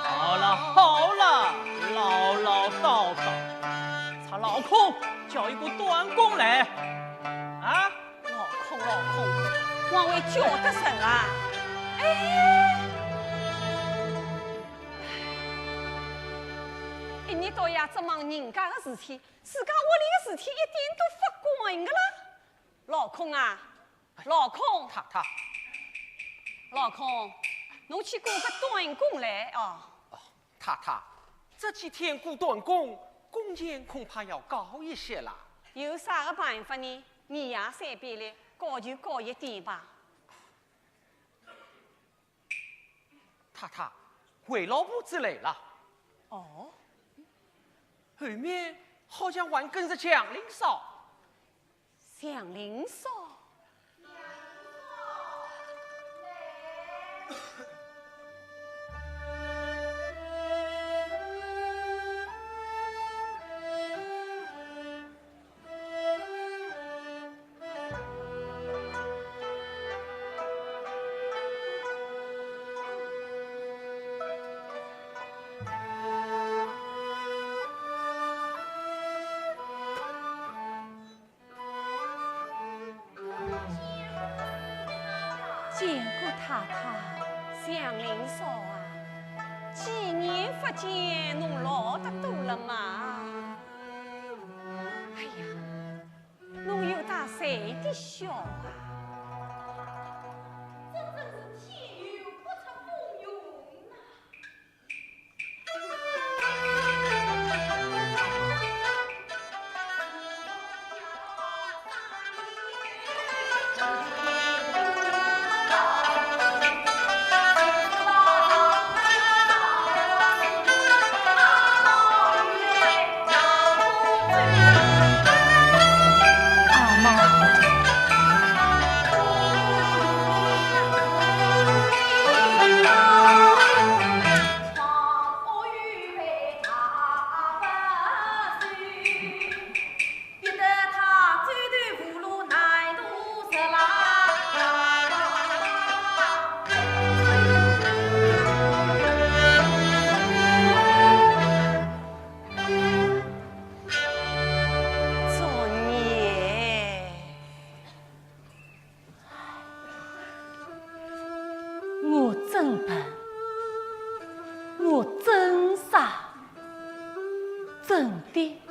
好了好了，唠唠叨叨，查老孔叫一个短工来。啊？老孔，老孔，还会叫得成啊？哎，一日到夜只忙人家的事体， 自家屋里的事体一点都勿管个啦。老孔啊，老孔，太太。老孔，侬去雇个短工来哦。哦，太太，这几天雇短工，工钱恐怕要高一些啦。有啥个办法呢？你也随便嘞，高就高一点吧。 太太，回老婆子来了。哦？后面好像还跟着祥林嫂。祥林嫂？ 见过太太。祥林嫂啊，几年不见，侬老得多了嘛。哎呀， 侬有大岁的小啊。真正是天有不测风云呐。 作孽。 我真笨，我真傻，真的，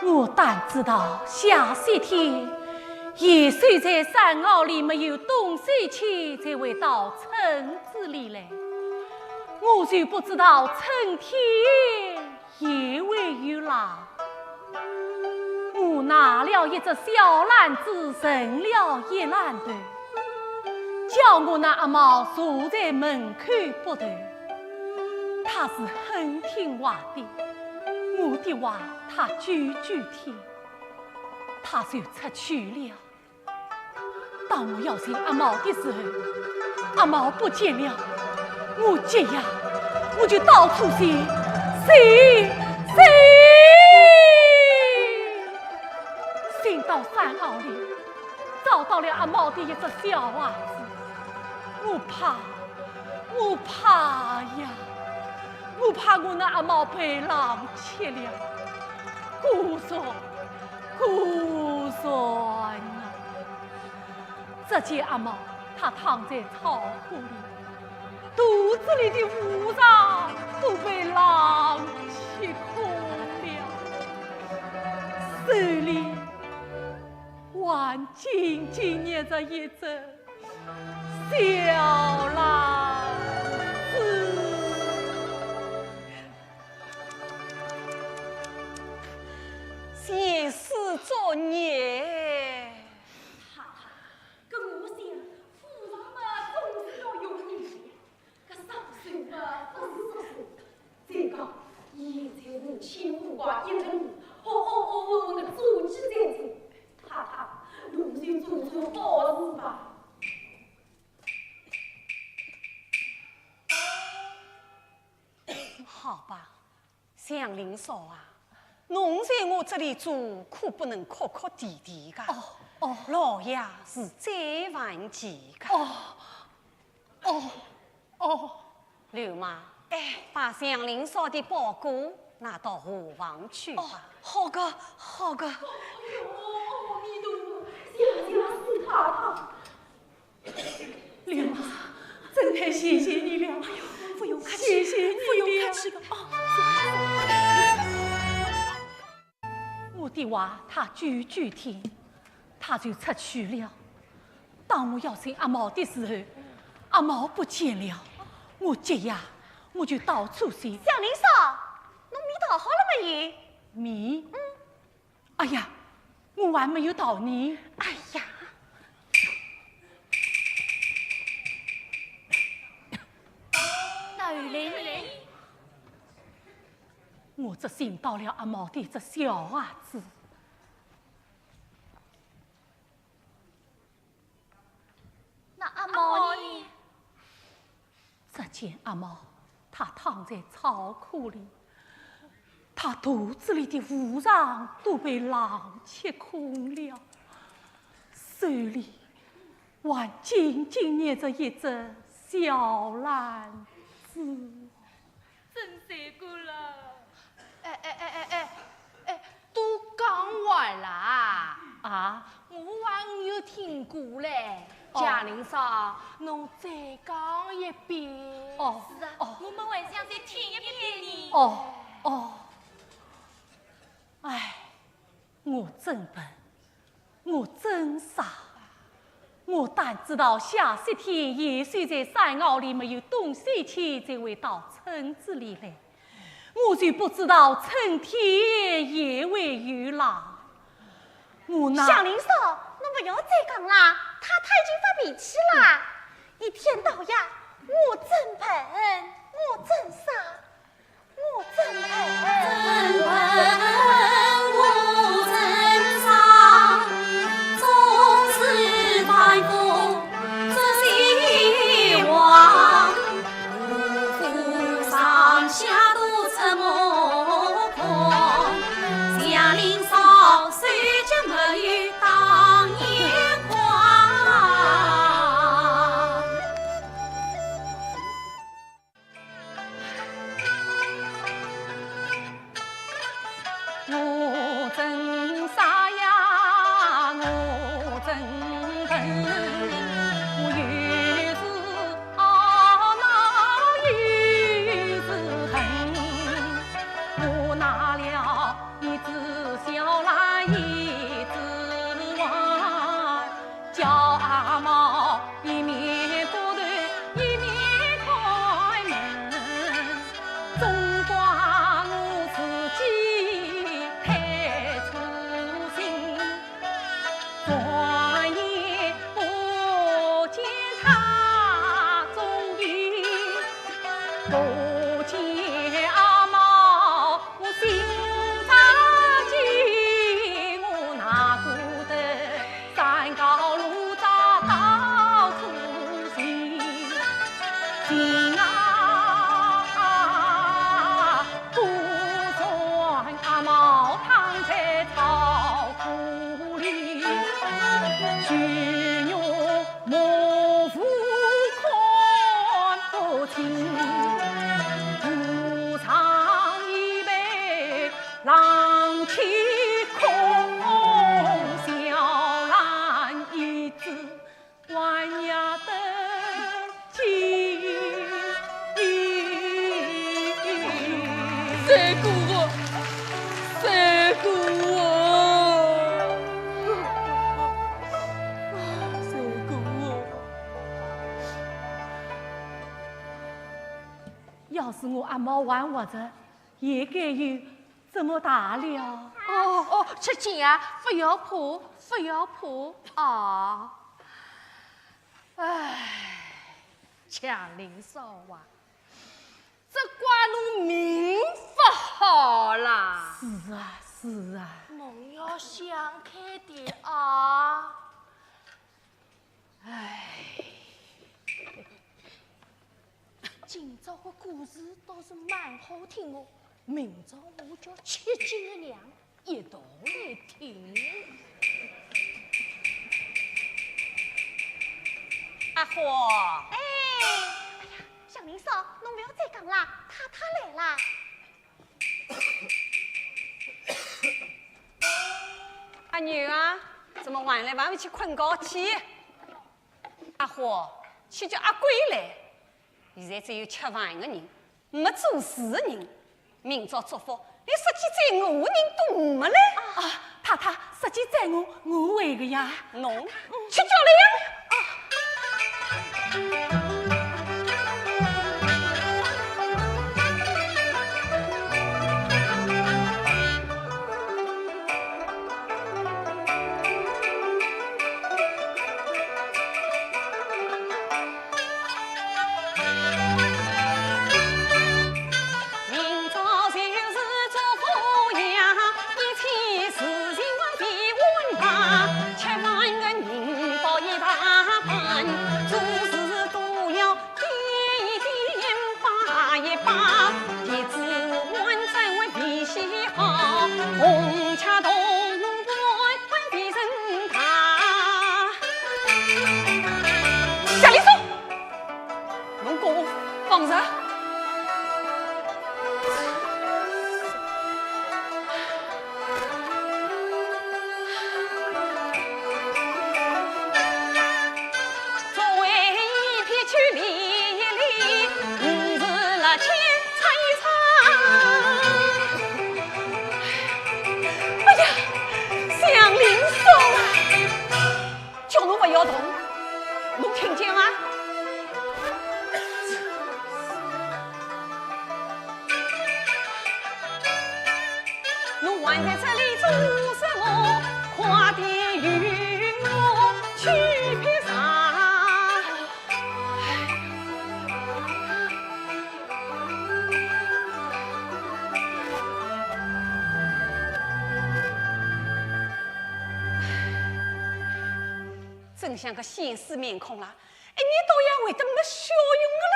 我单知道下雪天，野兽在山坳里没有东西吃，才会到村子里来。我就不知道春天 也会有狼。我拿了一只小篮子，盛了一篮头，叫我那阿毛坐在门口剥头。他是很听话的，我的话他句句听，他就出去了。 当我要寻阿毛的时候，阿毛不见了。我急呀，我就到处寻，寻，寻，寻到山坳里，找到了阿毛的一只小鞋子。我怕，我怕呀，我怕我那阿毛被狼吃了。孤寒，孤寒啊！ 只见阿毛，他躺在草铺里，肚子里的五脏都被狼吃空了，手里还紧紧捏着一只小篮子。前世作孽。太太， 搿我想，和尚嘛，总是要用功的，搿上手嘛，不是说说。再讲，现在是千苦瓜一人，哦哦哦哦，搿做起才子，太太，侬就做做好事吧。好吧， 祥林嫂啊，侬在我这里做，可不能哭哭啼啼个。哦，哦。老爷是最烦气个。哦，哦，哦。刘妈，哎。把祥林嫂的包裹拿到下房去吧。哦，好个，好个。哎呦，阿弥陀佛，谢谢四太太。 刘妈，真的谢谢你了。哎呦，不用客气，谢谢你了。不用客气的啊。我的话他句句听，他就出去了。当我要寻阿毛的时候，阿毛不见了，我急呀，我就到处寻。祥林嫂，侬面讨好了没有？面？嗯。 哎呀，我还没有到呢。哎呀，那有嘞。我只寻到了阿毛的一只小鞋子。 那阿毛呢？只见阿毛，他躺在草窠里，他肚子里的五脏都被狼吃空了，手里还紧紧捏着一只小篮子。 真罪过了。哎哎哎哎哎哎，都讲完了啊？啊？我还没有听过嘞。哦。祥林嫂，侬再讲一遍。哦，是啊，哦。我们还想再听一遍呢。哦，哦。哎， 我真笨，我真傻。我但知道下雪天野兽在山坳里没有东西吃，才会到村子里来。我就不知道春天也会有狼。我那……祥林嫂，侬不要再讲啦，太太已经发脾气啦。一天到夜，我真笨，我真傻。 我真笨，我真傻，总是反复这些话，我上下都出目空，祥林嫂手脚没有打眼光。 我真傻呀，我真笨，我又是懊恼又是恨，我拿了一只小篮一只碗，叫阿毛一面剥头一面开门。 总怪我自己太粗心，转眼不见他踪影，不见阿毛心着急，我哪顾得 山高路窄到处寻，寻啊，果然阿毛躺在草窠里，就用目无看不清，路上已被 狼吃空，小篮一只，还要得急。罪过我，罪过我，罪过我。要是我阿毛还活着， 也该有这么大了。哦，哦，吃惊啊，不要怕，不要怕啊。唉，祥林嫂啊，这怪侬命不好啦。是啊，是啊。侬要想开点啊。唉。 今朝个故事倒是蛮好听哦，明朝我叫吃惊个娘花。哎，哎呀，祥林嫂，侬勿要再讲啦，太太来啦。阿牛啊，怎么还来？还没去困觉去？阿花，去叫阿贵来。现在只有吃饭的人，没做事的人。 明朝祝福，连说起赞我的人都没嘞。啊，太太，说起赞我，我会个呀。侬去叫来呀。啊。明朝就是祝福呀，一切事情我必安排，吃饭的人包一大盘，做事都要点一点，摆一摆，叶子碗盏我必洗好，红茶铜盘我必盛大。祥林嫂， 侬给我放下！作为一撇去理一理，五十六千乘一乘。哎呀，祥林嫂啊！ 叫侬勿要动，侬听见伐？侬还在这里做什么？快点与我去劈柴！ 真像个现世面孔啦，一年到夜会得没笑容个啦。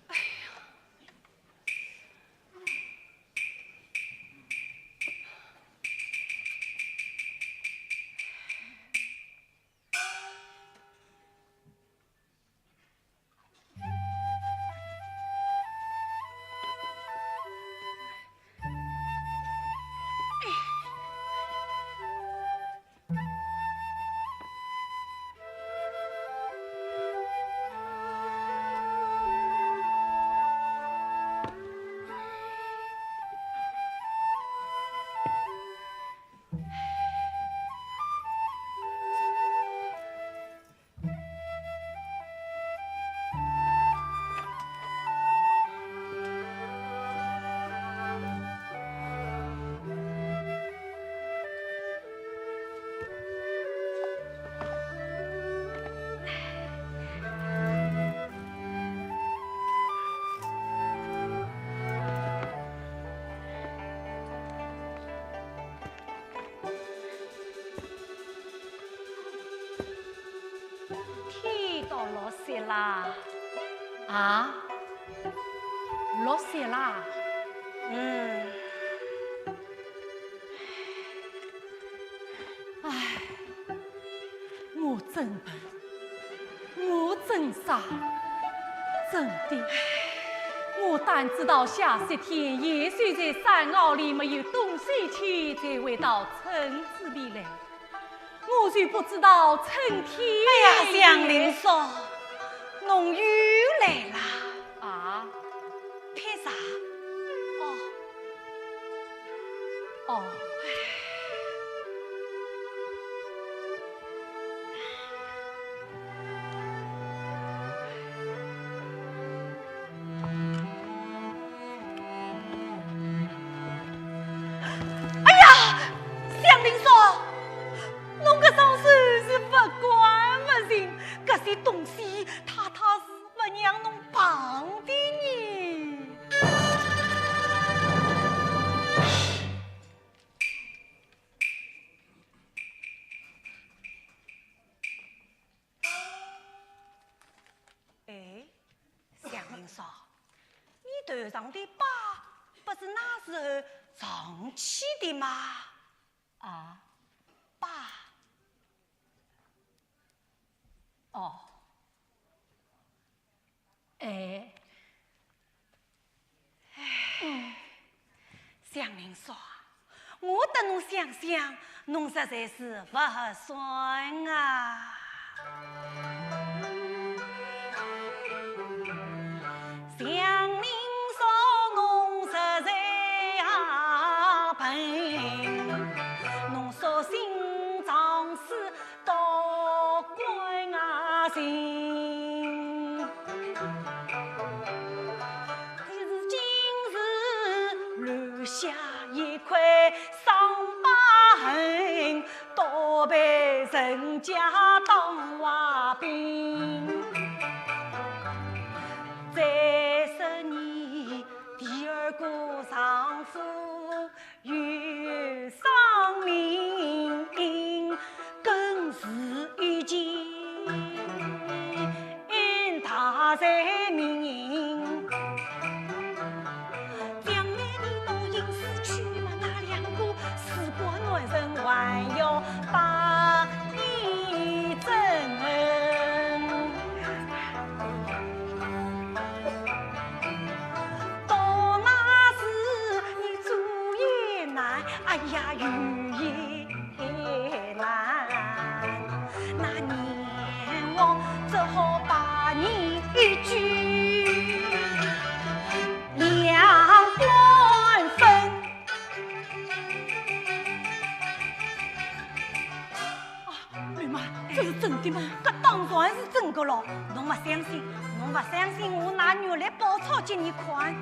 哎呀！ 天都落雪啦。啊？落雪啦？嗯。唉，我真笨，我真傻，真的，我单知道下雪天，鼹鼠在山坳里没有东西吃，才会到村子里来。 我就不知道春天。哎呀，祥林嫂，侬又来啦。啊？劈柴。哦。哦。哎呀，祥林嫂， 侬搿双手是勿干勿净，搿些东西太太是勿让侬碰的呢。哎，祥林嫂，你头上的疤不是那时候撞起的吗？ 啊？疤。哦，哎，哎，祥林嫂，我搭侬想想，侬实在是勿合算啊。祥林嫂，侬实在也笨，侬索性装死 到关啊行。只是今日留下一块伤疤痕，倒被人家当坏兵。再说你第二个丈夫 有伤名，更是一件大罪名。将来你到阴司去嘛，那两个死过男人还要把你憎恨。 到那时你左也难，哎呀，右也难，那阎王只好把你一举两万分。 啊，柳妈，这是真的吗？搿当然是真个咯，侬勿相信，侬勿相信，我拿玉历宝钞给你看。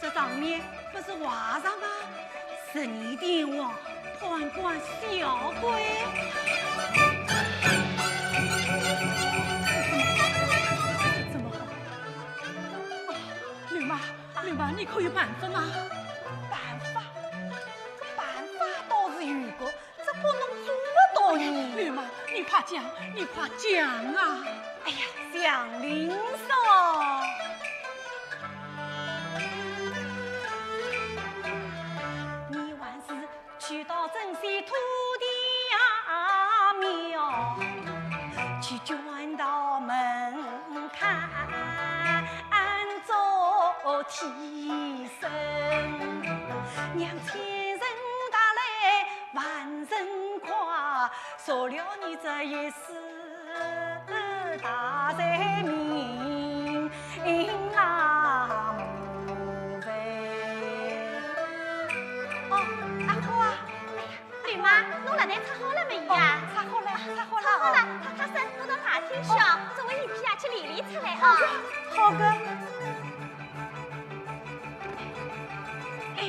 这上面不是画上吗？十二殿王，判官小鬼。怎么好？啊，柳妈， 柳妈，你可有办法吗？办法？办法倒是有个，只不过侬做勿到呢。柳妈，你快讲，你快讲啊！哎呀，祥林嫂，你还是 去到镇西土地啊庙，去捐道门槛做替身，让千人踏来万人跨，赦了你这一世 大罪名啊，无罪。哦，阿花啊，哎呀，柳妈，侬辣袋拆好了没有啊？哦，拆好了，拆好了，拆好了，哦。快快身，我到大厅去啊，哦。我这个衣服啊，去理理出来啊。好的，好的。哎。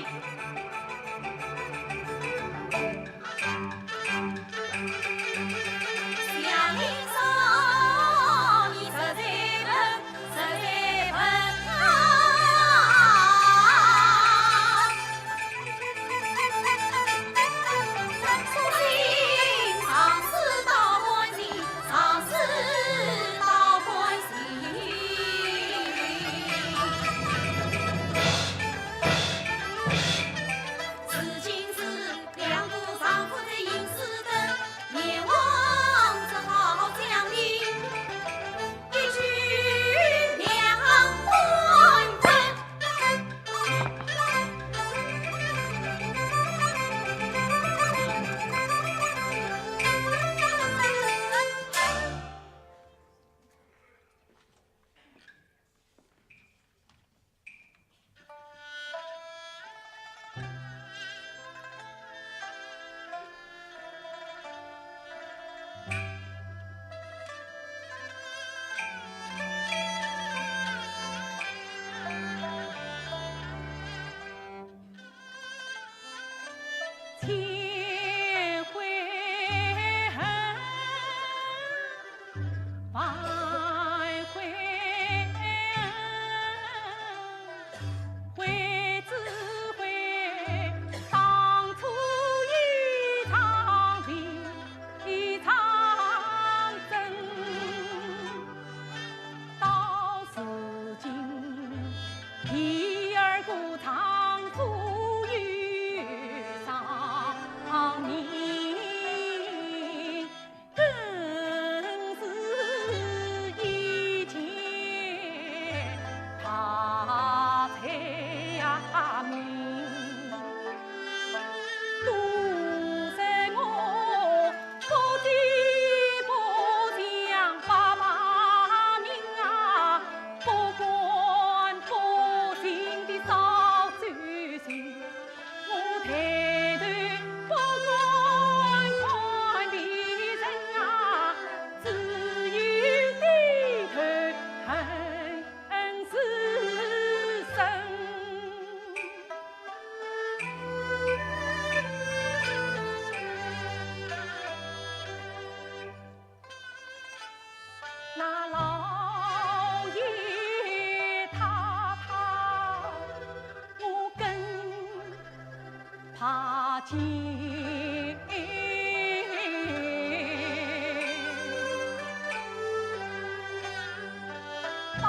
把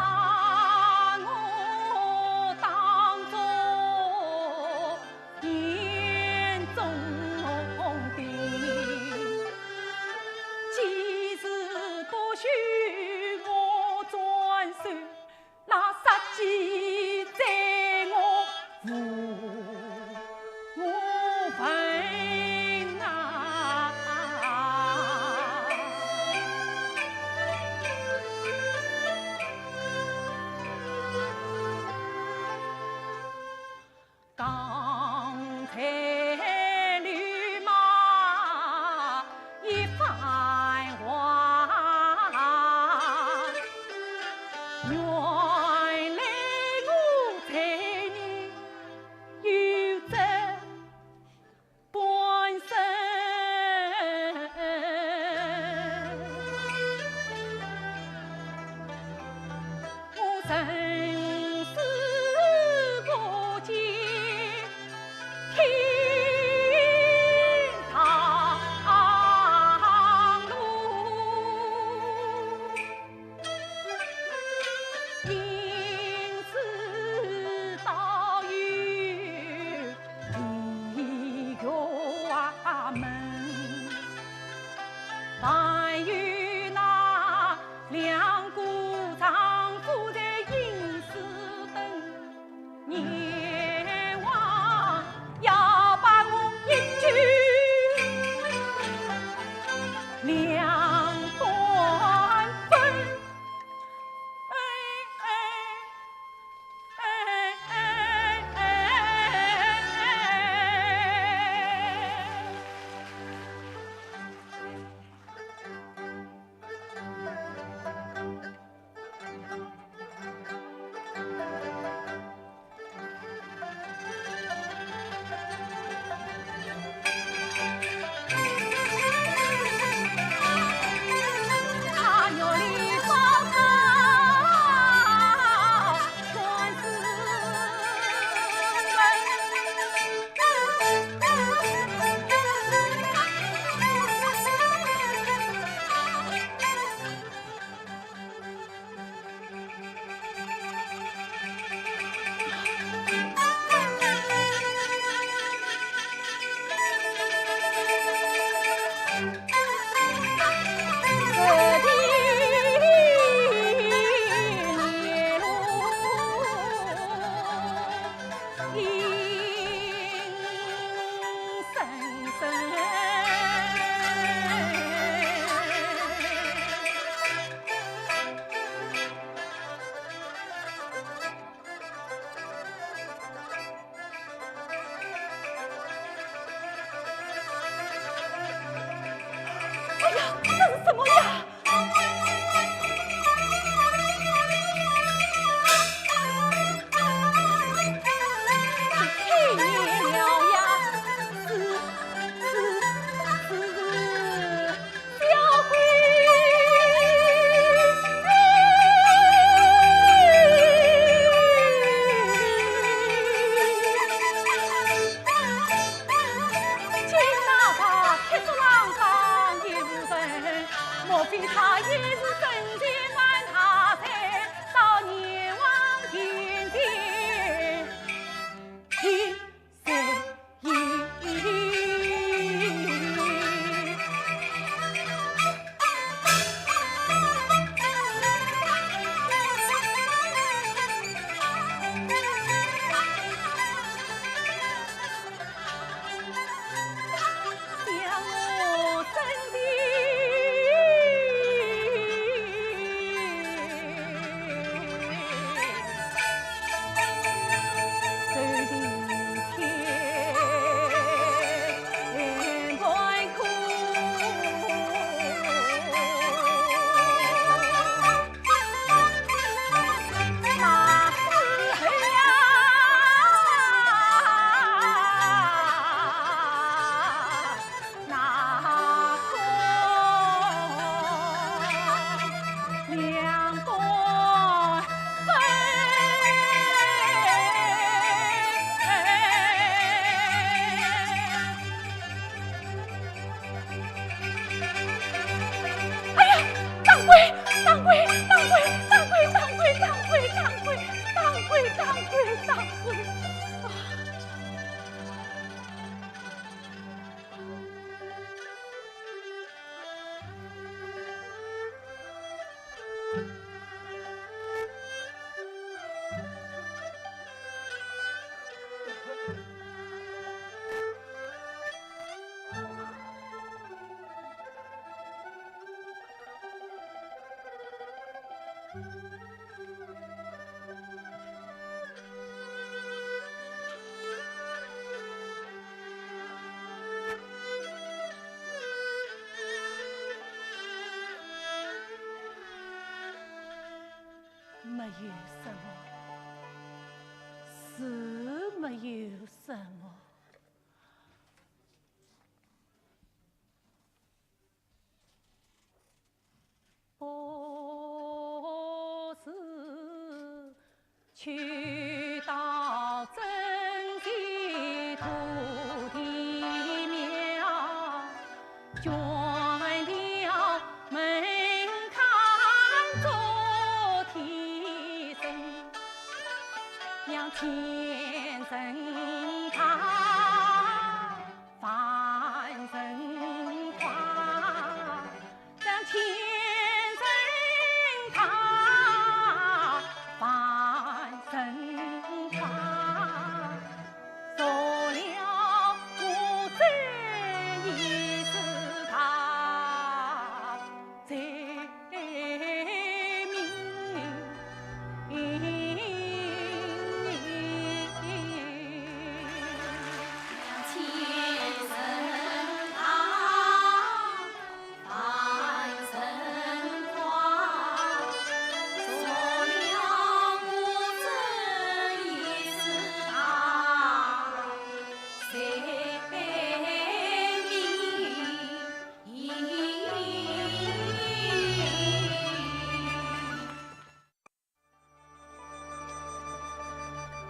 我当作眼中钉，几时不许我转身，那杀机在我无无份。大婚啊！没有什么，是没有什么。 不是去到真仙土地庙，捐了门槛做替身，让天神他 万人夸，让天神他万人夸，做了我这一世大 罪名。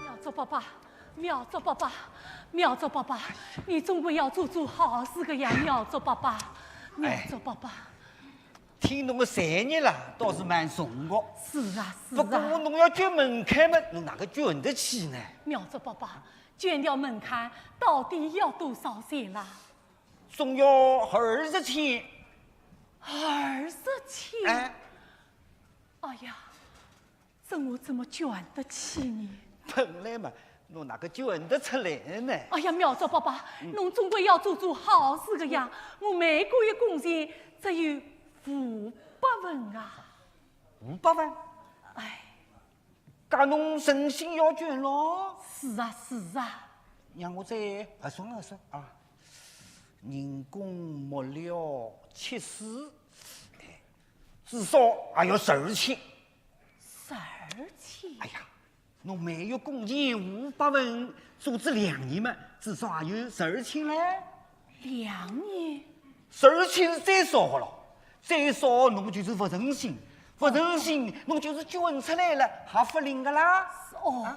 妙祝伯伯，妙祝伯伯，妙祝伯伯，你总归要做做好事个呀，妙祝伯伯，妙祝伯伯。哎，听侬个才艺啦，倒是蛮雄个。是啊，是啊。不过侬要捐门槛嘛，侬哪个捐得起呢？妙祝伯伯，捐掉门槛，到底要多少钱啦？ 总要二十千。二十千？哎。哎呀，这我怎么捐得起呢？本来嘛，侬哪个捐得出来呢？哎呀，妙祝伯伯，嗯。侬总归要做做好事个呀，我每个月工钱只有五百文啊。五百文？哎。 搿侬诚心要捐咯？是啊，是啊。让我再核算核算啊，人工没了七千，哎，至少还要十二千。十二千？哎呀，侬每月工钱五百文，做仔两年嘛，至少还有十二千嘞。两年？十二千是最少个咯。 再说侬就是勿诚心，勿诚心侬就是捐出来了，还勿灵个啦。哦，哦。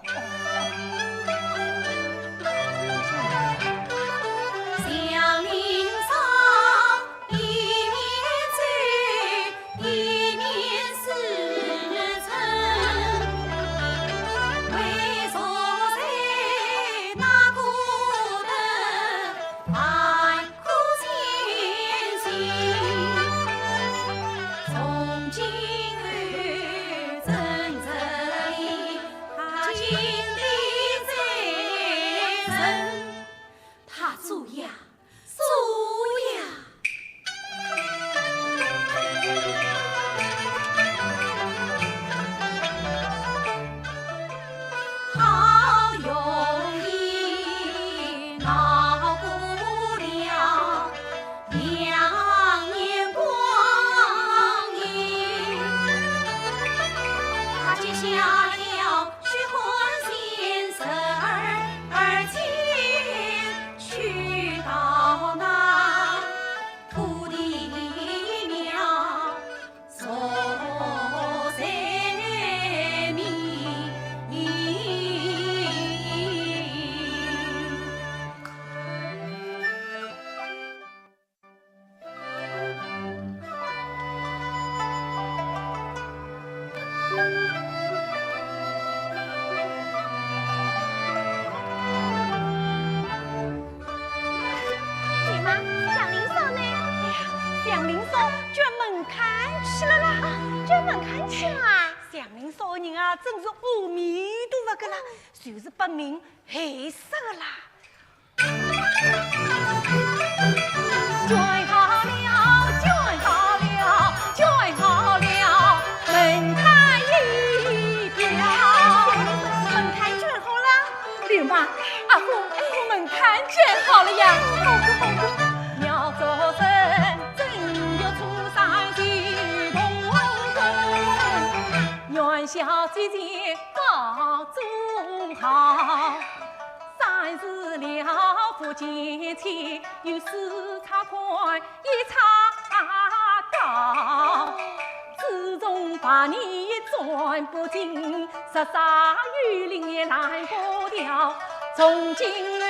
他做呀，做呀。 他接下了许欢喜。真是阿弥陀佛个啦，就是不明害死个啦。捐好了，捐好了，捐好了，门槛一表。门槛捐好了？刘妈，阿虎，门槛捐好了呀。好个，好个。苗族人正月初三祭同工，元宵节前 包租好，三十两福建钱，有四叉款一叉刀。自从百年一转不进，十三有灵也拦不掉。从今后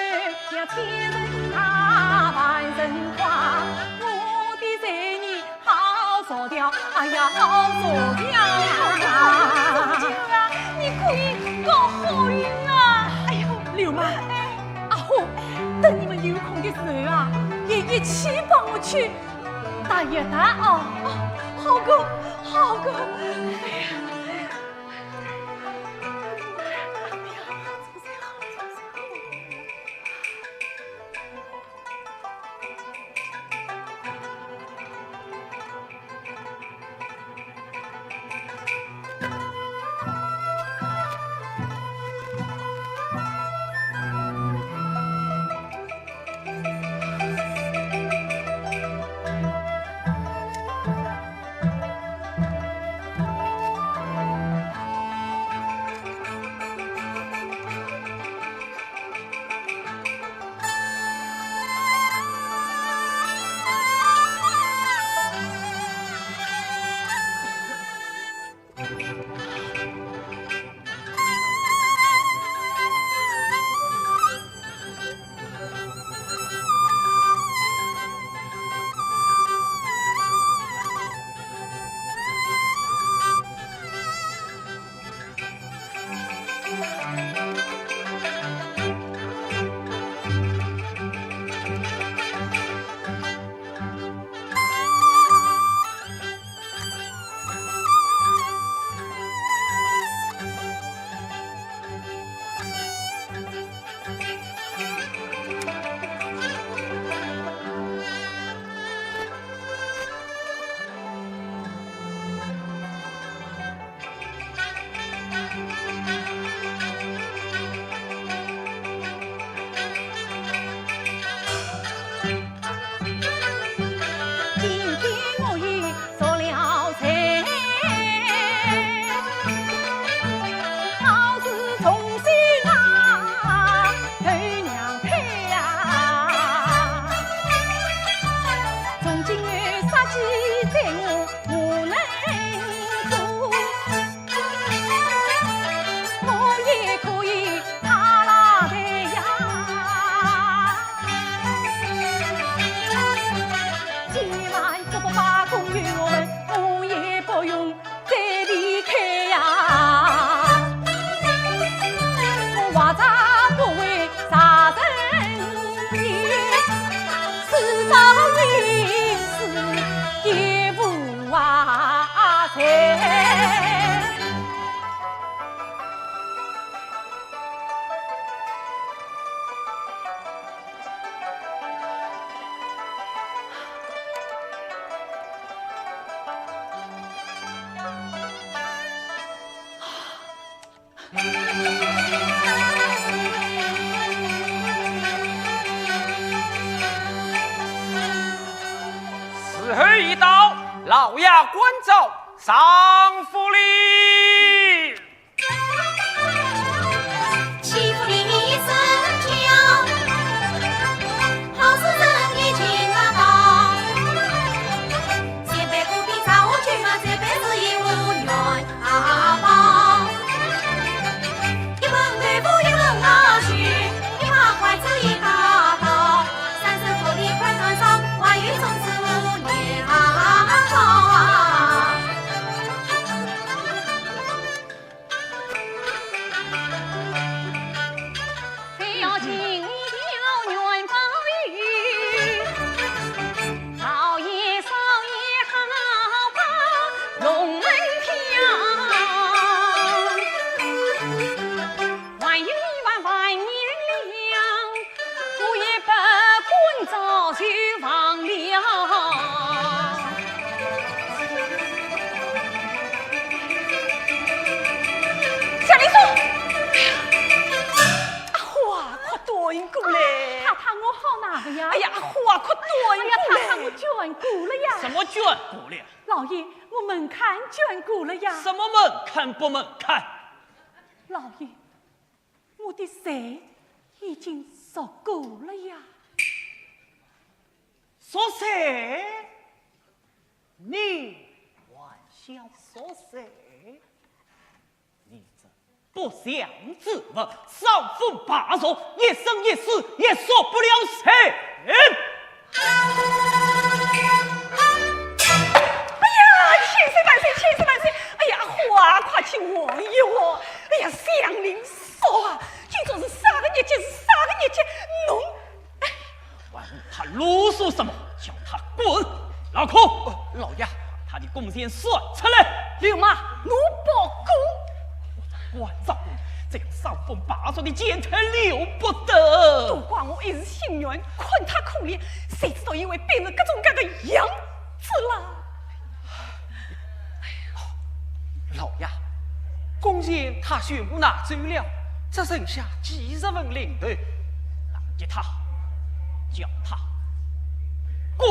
像天人啊，万人夸，我的罪孽 好烧掉，哎呀，好烧掉啊！啊，你可以搞好运啊！哎呦，刘妈，哎，阿虎，等你们有空的时候啊，也一起帮我去搭一搭哦。哦，好个，好个。哎呀，哎呀，哎呀，哎呀。 今天我也做了贼，老子忠心啊，头娘胎呀，从今后杀鸡宰鹅 我能做，我也可以打老头呀。既然这个罢工有我们，我也不用再离开呀。我话着不会 杀人也，死到一死也无啊罪。时候已到，老爷关照，上府哩。过了。老爷，我门槛捐过了呀。什么门槛不门槛？老爷，我的罪已经赎过了呀。赎罪？你还想赎罪？ 你这不祥之物，伤风败俗，一生一世也赎不了罪。哎呀，千岁万岁，千岁万岁！哎呀，快快去望一望！哎呀，祥林嫂啊，今朝是啥个日脚？是啥个日脚？侬 还和他啰嗦什么？叫他滚！老孔，老爷，把他的工钱算出来。流氓，奴包公。我这官照顾你，这样伤风败俗的贱胎留不得。都怪我一时心软，看他可怜，谁知道又会变成各种各样的样子啦。 老爷，工钱他全部拿走了，只剩下几十文零头，拿给他，叫他滚！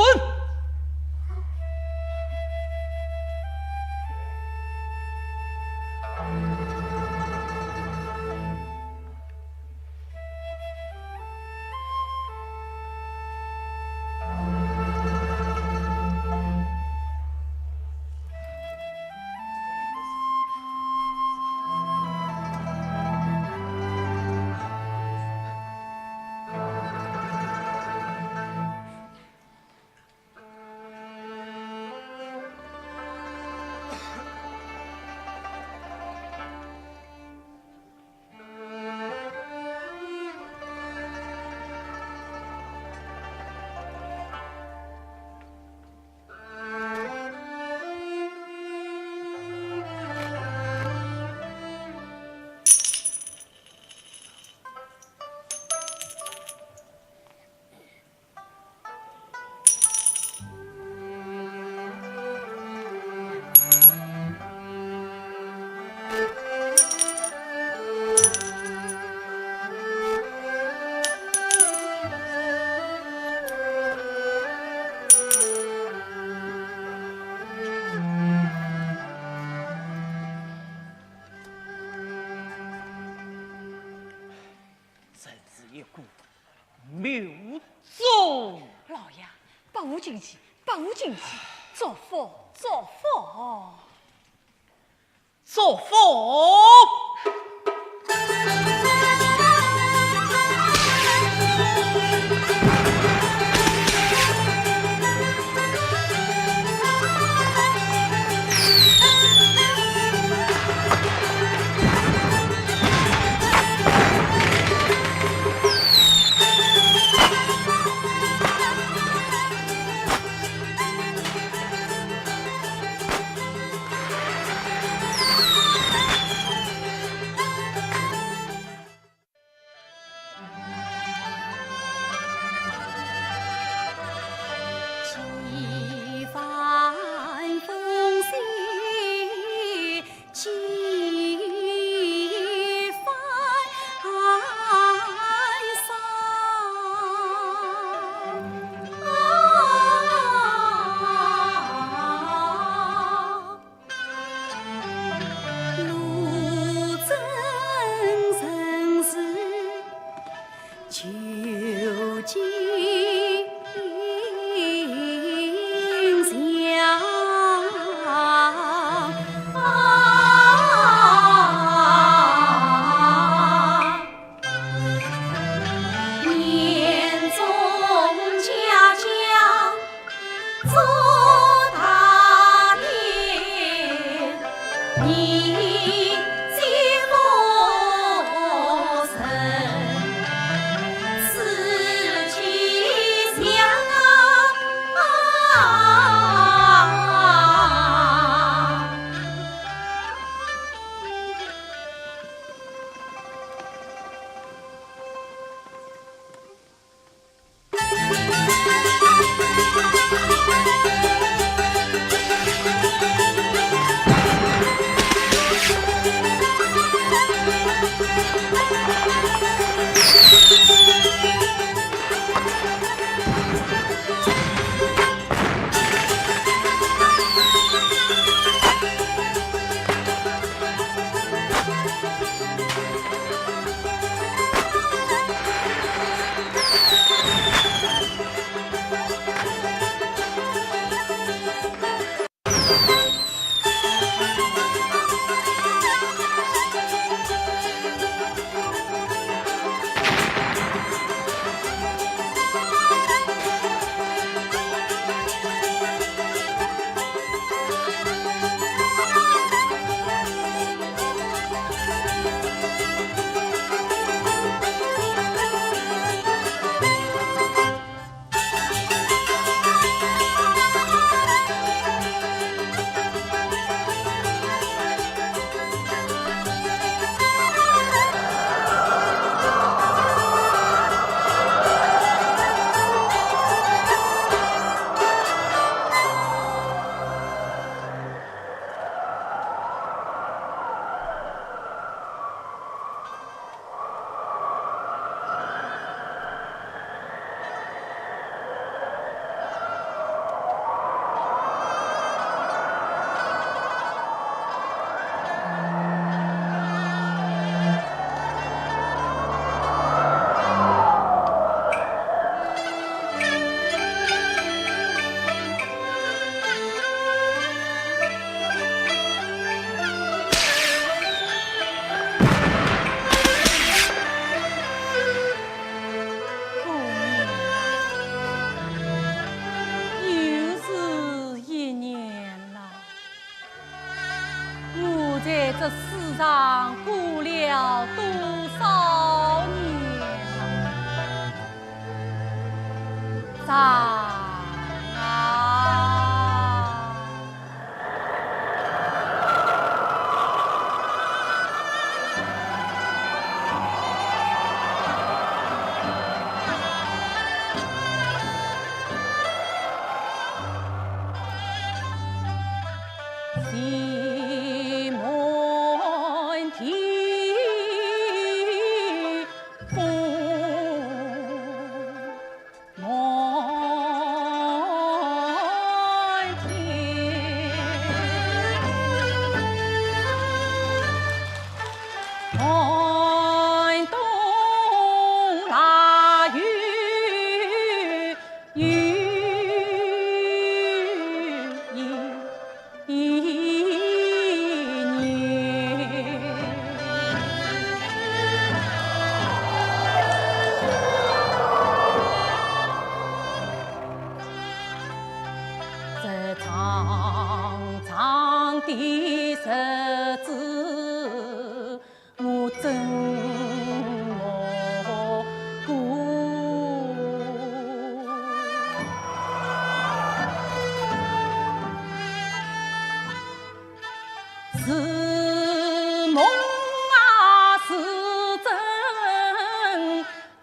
真是一个谬种。老爷，拨我进去，拨我进去，祝福，祝福。祝福。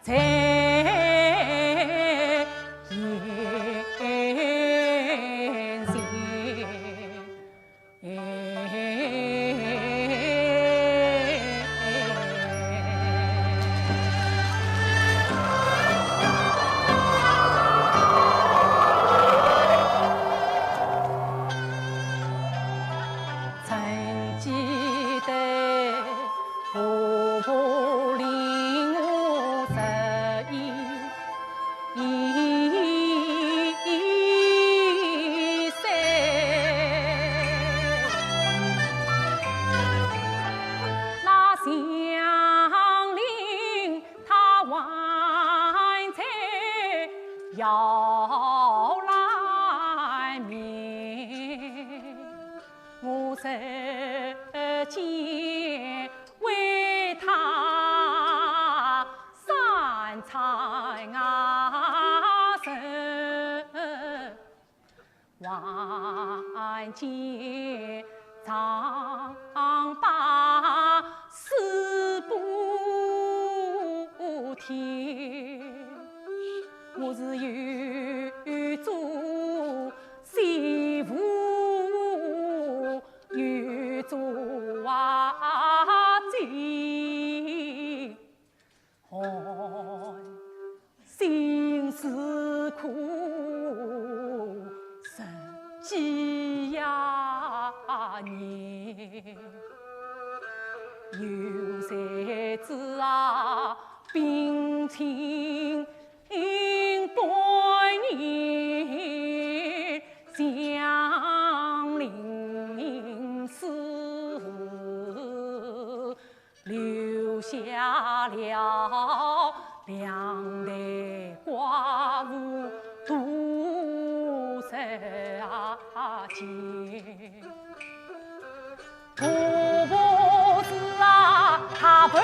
在眼前。 曾记得婆婆令我十一岁，那祥林她还在摇篮面。 我日间为她三餐啊食，还见丈八四不添。我是有做 媳妇有做啊姐，寒心是苦，十几呀年。有谁知啊，冰清 半年祥林寺，留下了两代寡妇独守啊监。 婆婆是啊，她服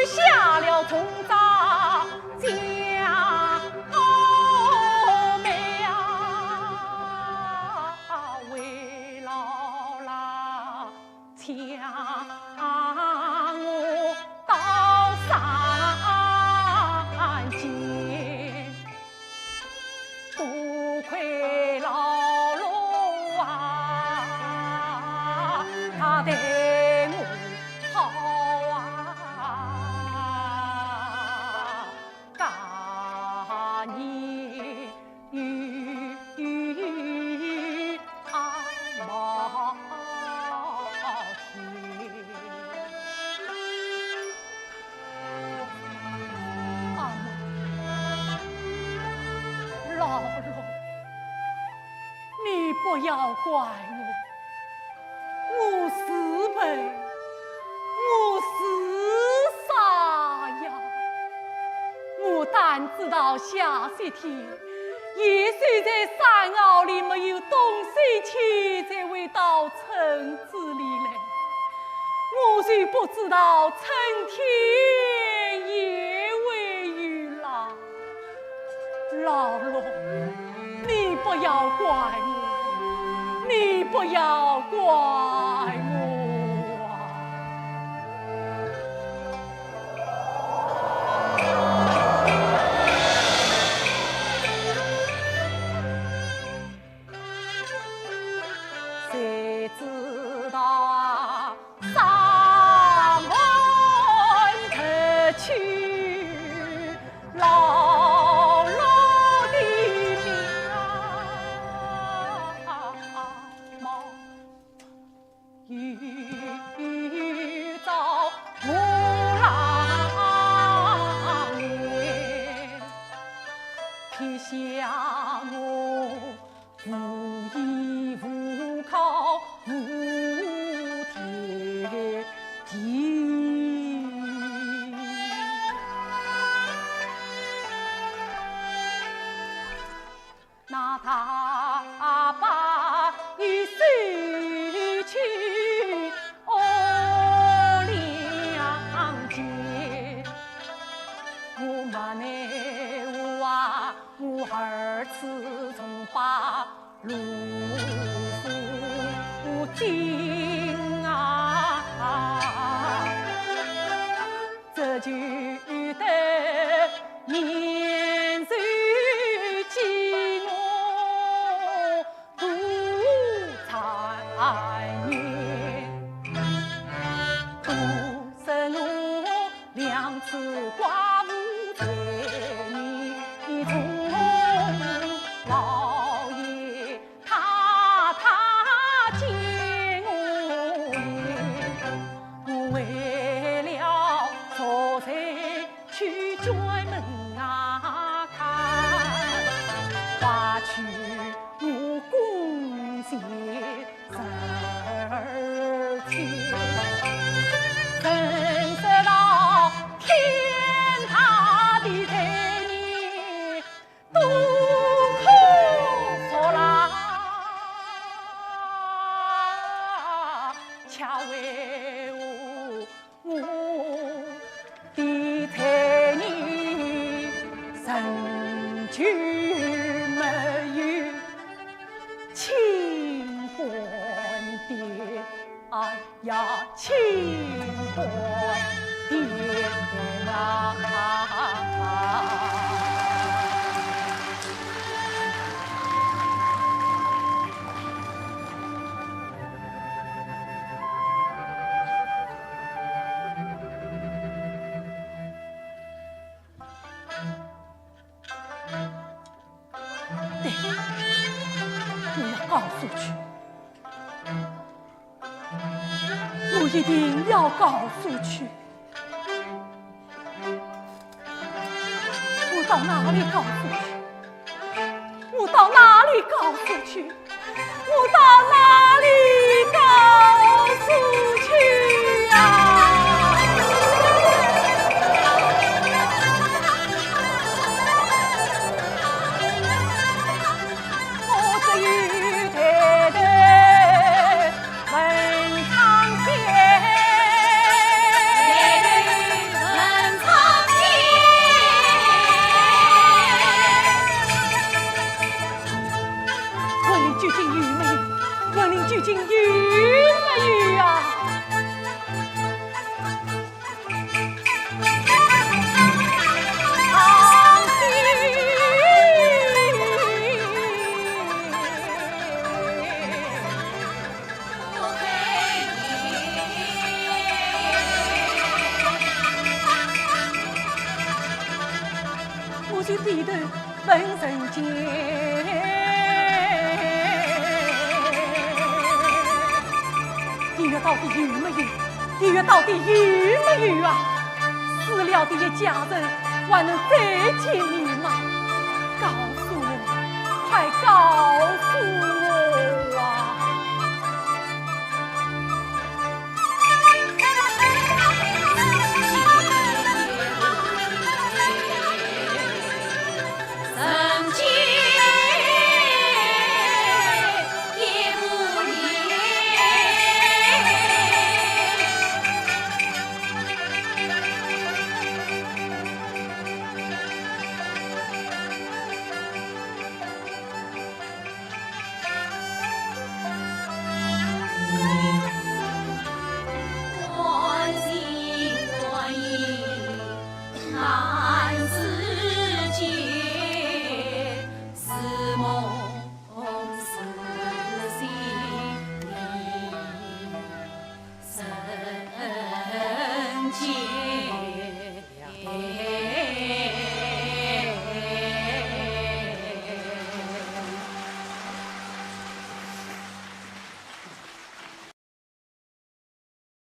下了重担家妹啊，为老啦，请我到山间。 多亏老罗啊，他待我好啊，家业与阿毛天。 啊，老罗，你不要怪我，我是笨，我是傻呀。我但知道下雪天，野兽在山坳里没有东西吃，才会到村子里来。 我就不知道春天也会有狼。老罗，你不要怪我，你不要怪我啊。 谁知道啊，上门而去，老老的面貌，又遭母老爷撇下我 无依无靠无天地。那大伯一生去哦两节，我没奈何啊， 我儿子从八路送进啊，这就得年岁几我多残年，多失我两次寡妇在你中，老爷 太太见我也，我为了做贼去专门啊看，花去我弓箭十二箭，人说到天大的罪孽 都可恕啦，却为何我的罪孽仍旧没有清官的？ 哎呀，清官的啊！对，我要告诉去。 我一定要告诉去。我到哪里告诉去？我到哪里告诉去？我到哪里告诉去呀？我只有抬头 问苍天，问苍天。文林究竟有没有？文林究竟有没有啊？ 我就低头问人间。地狱到底有没有？地狱到底有没有啊？死了的一家人还能再见面吗？告诉我，快告诉我！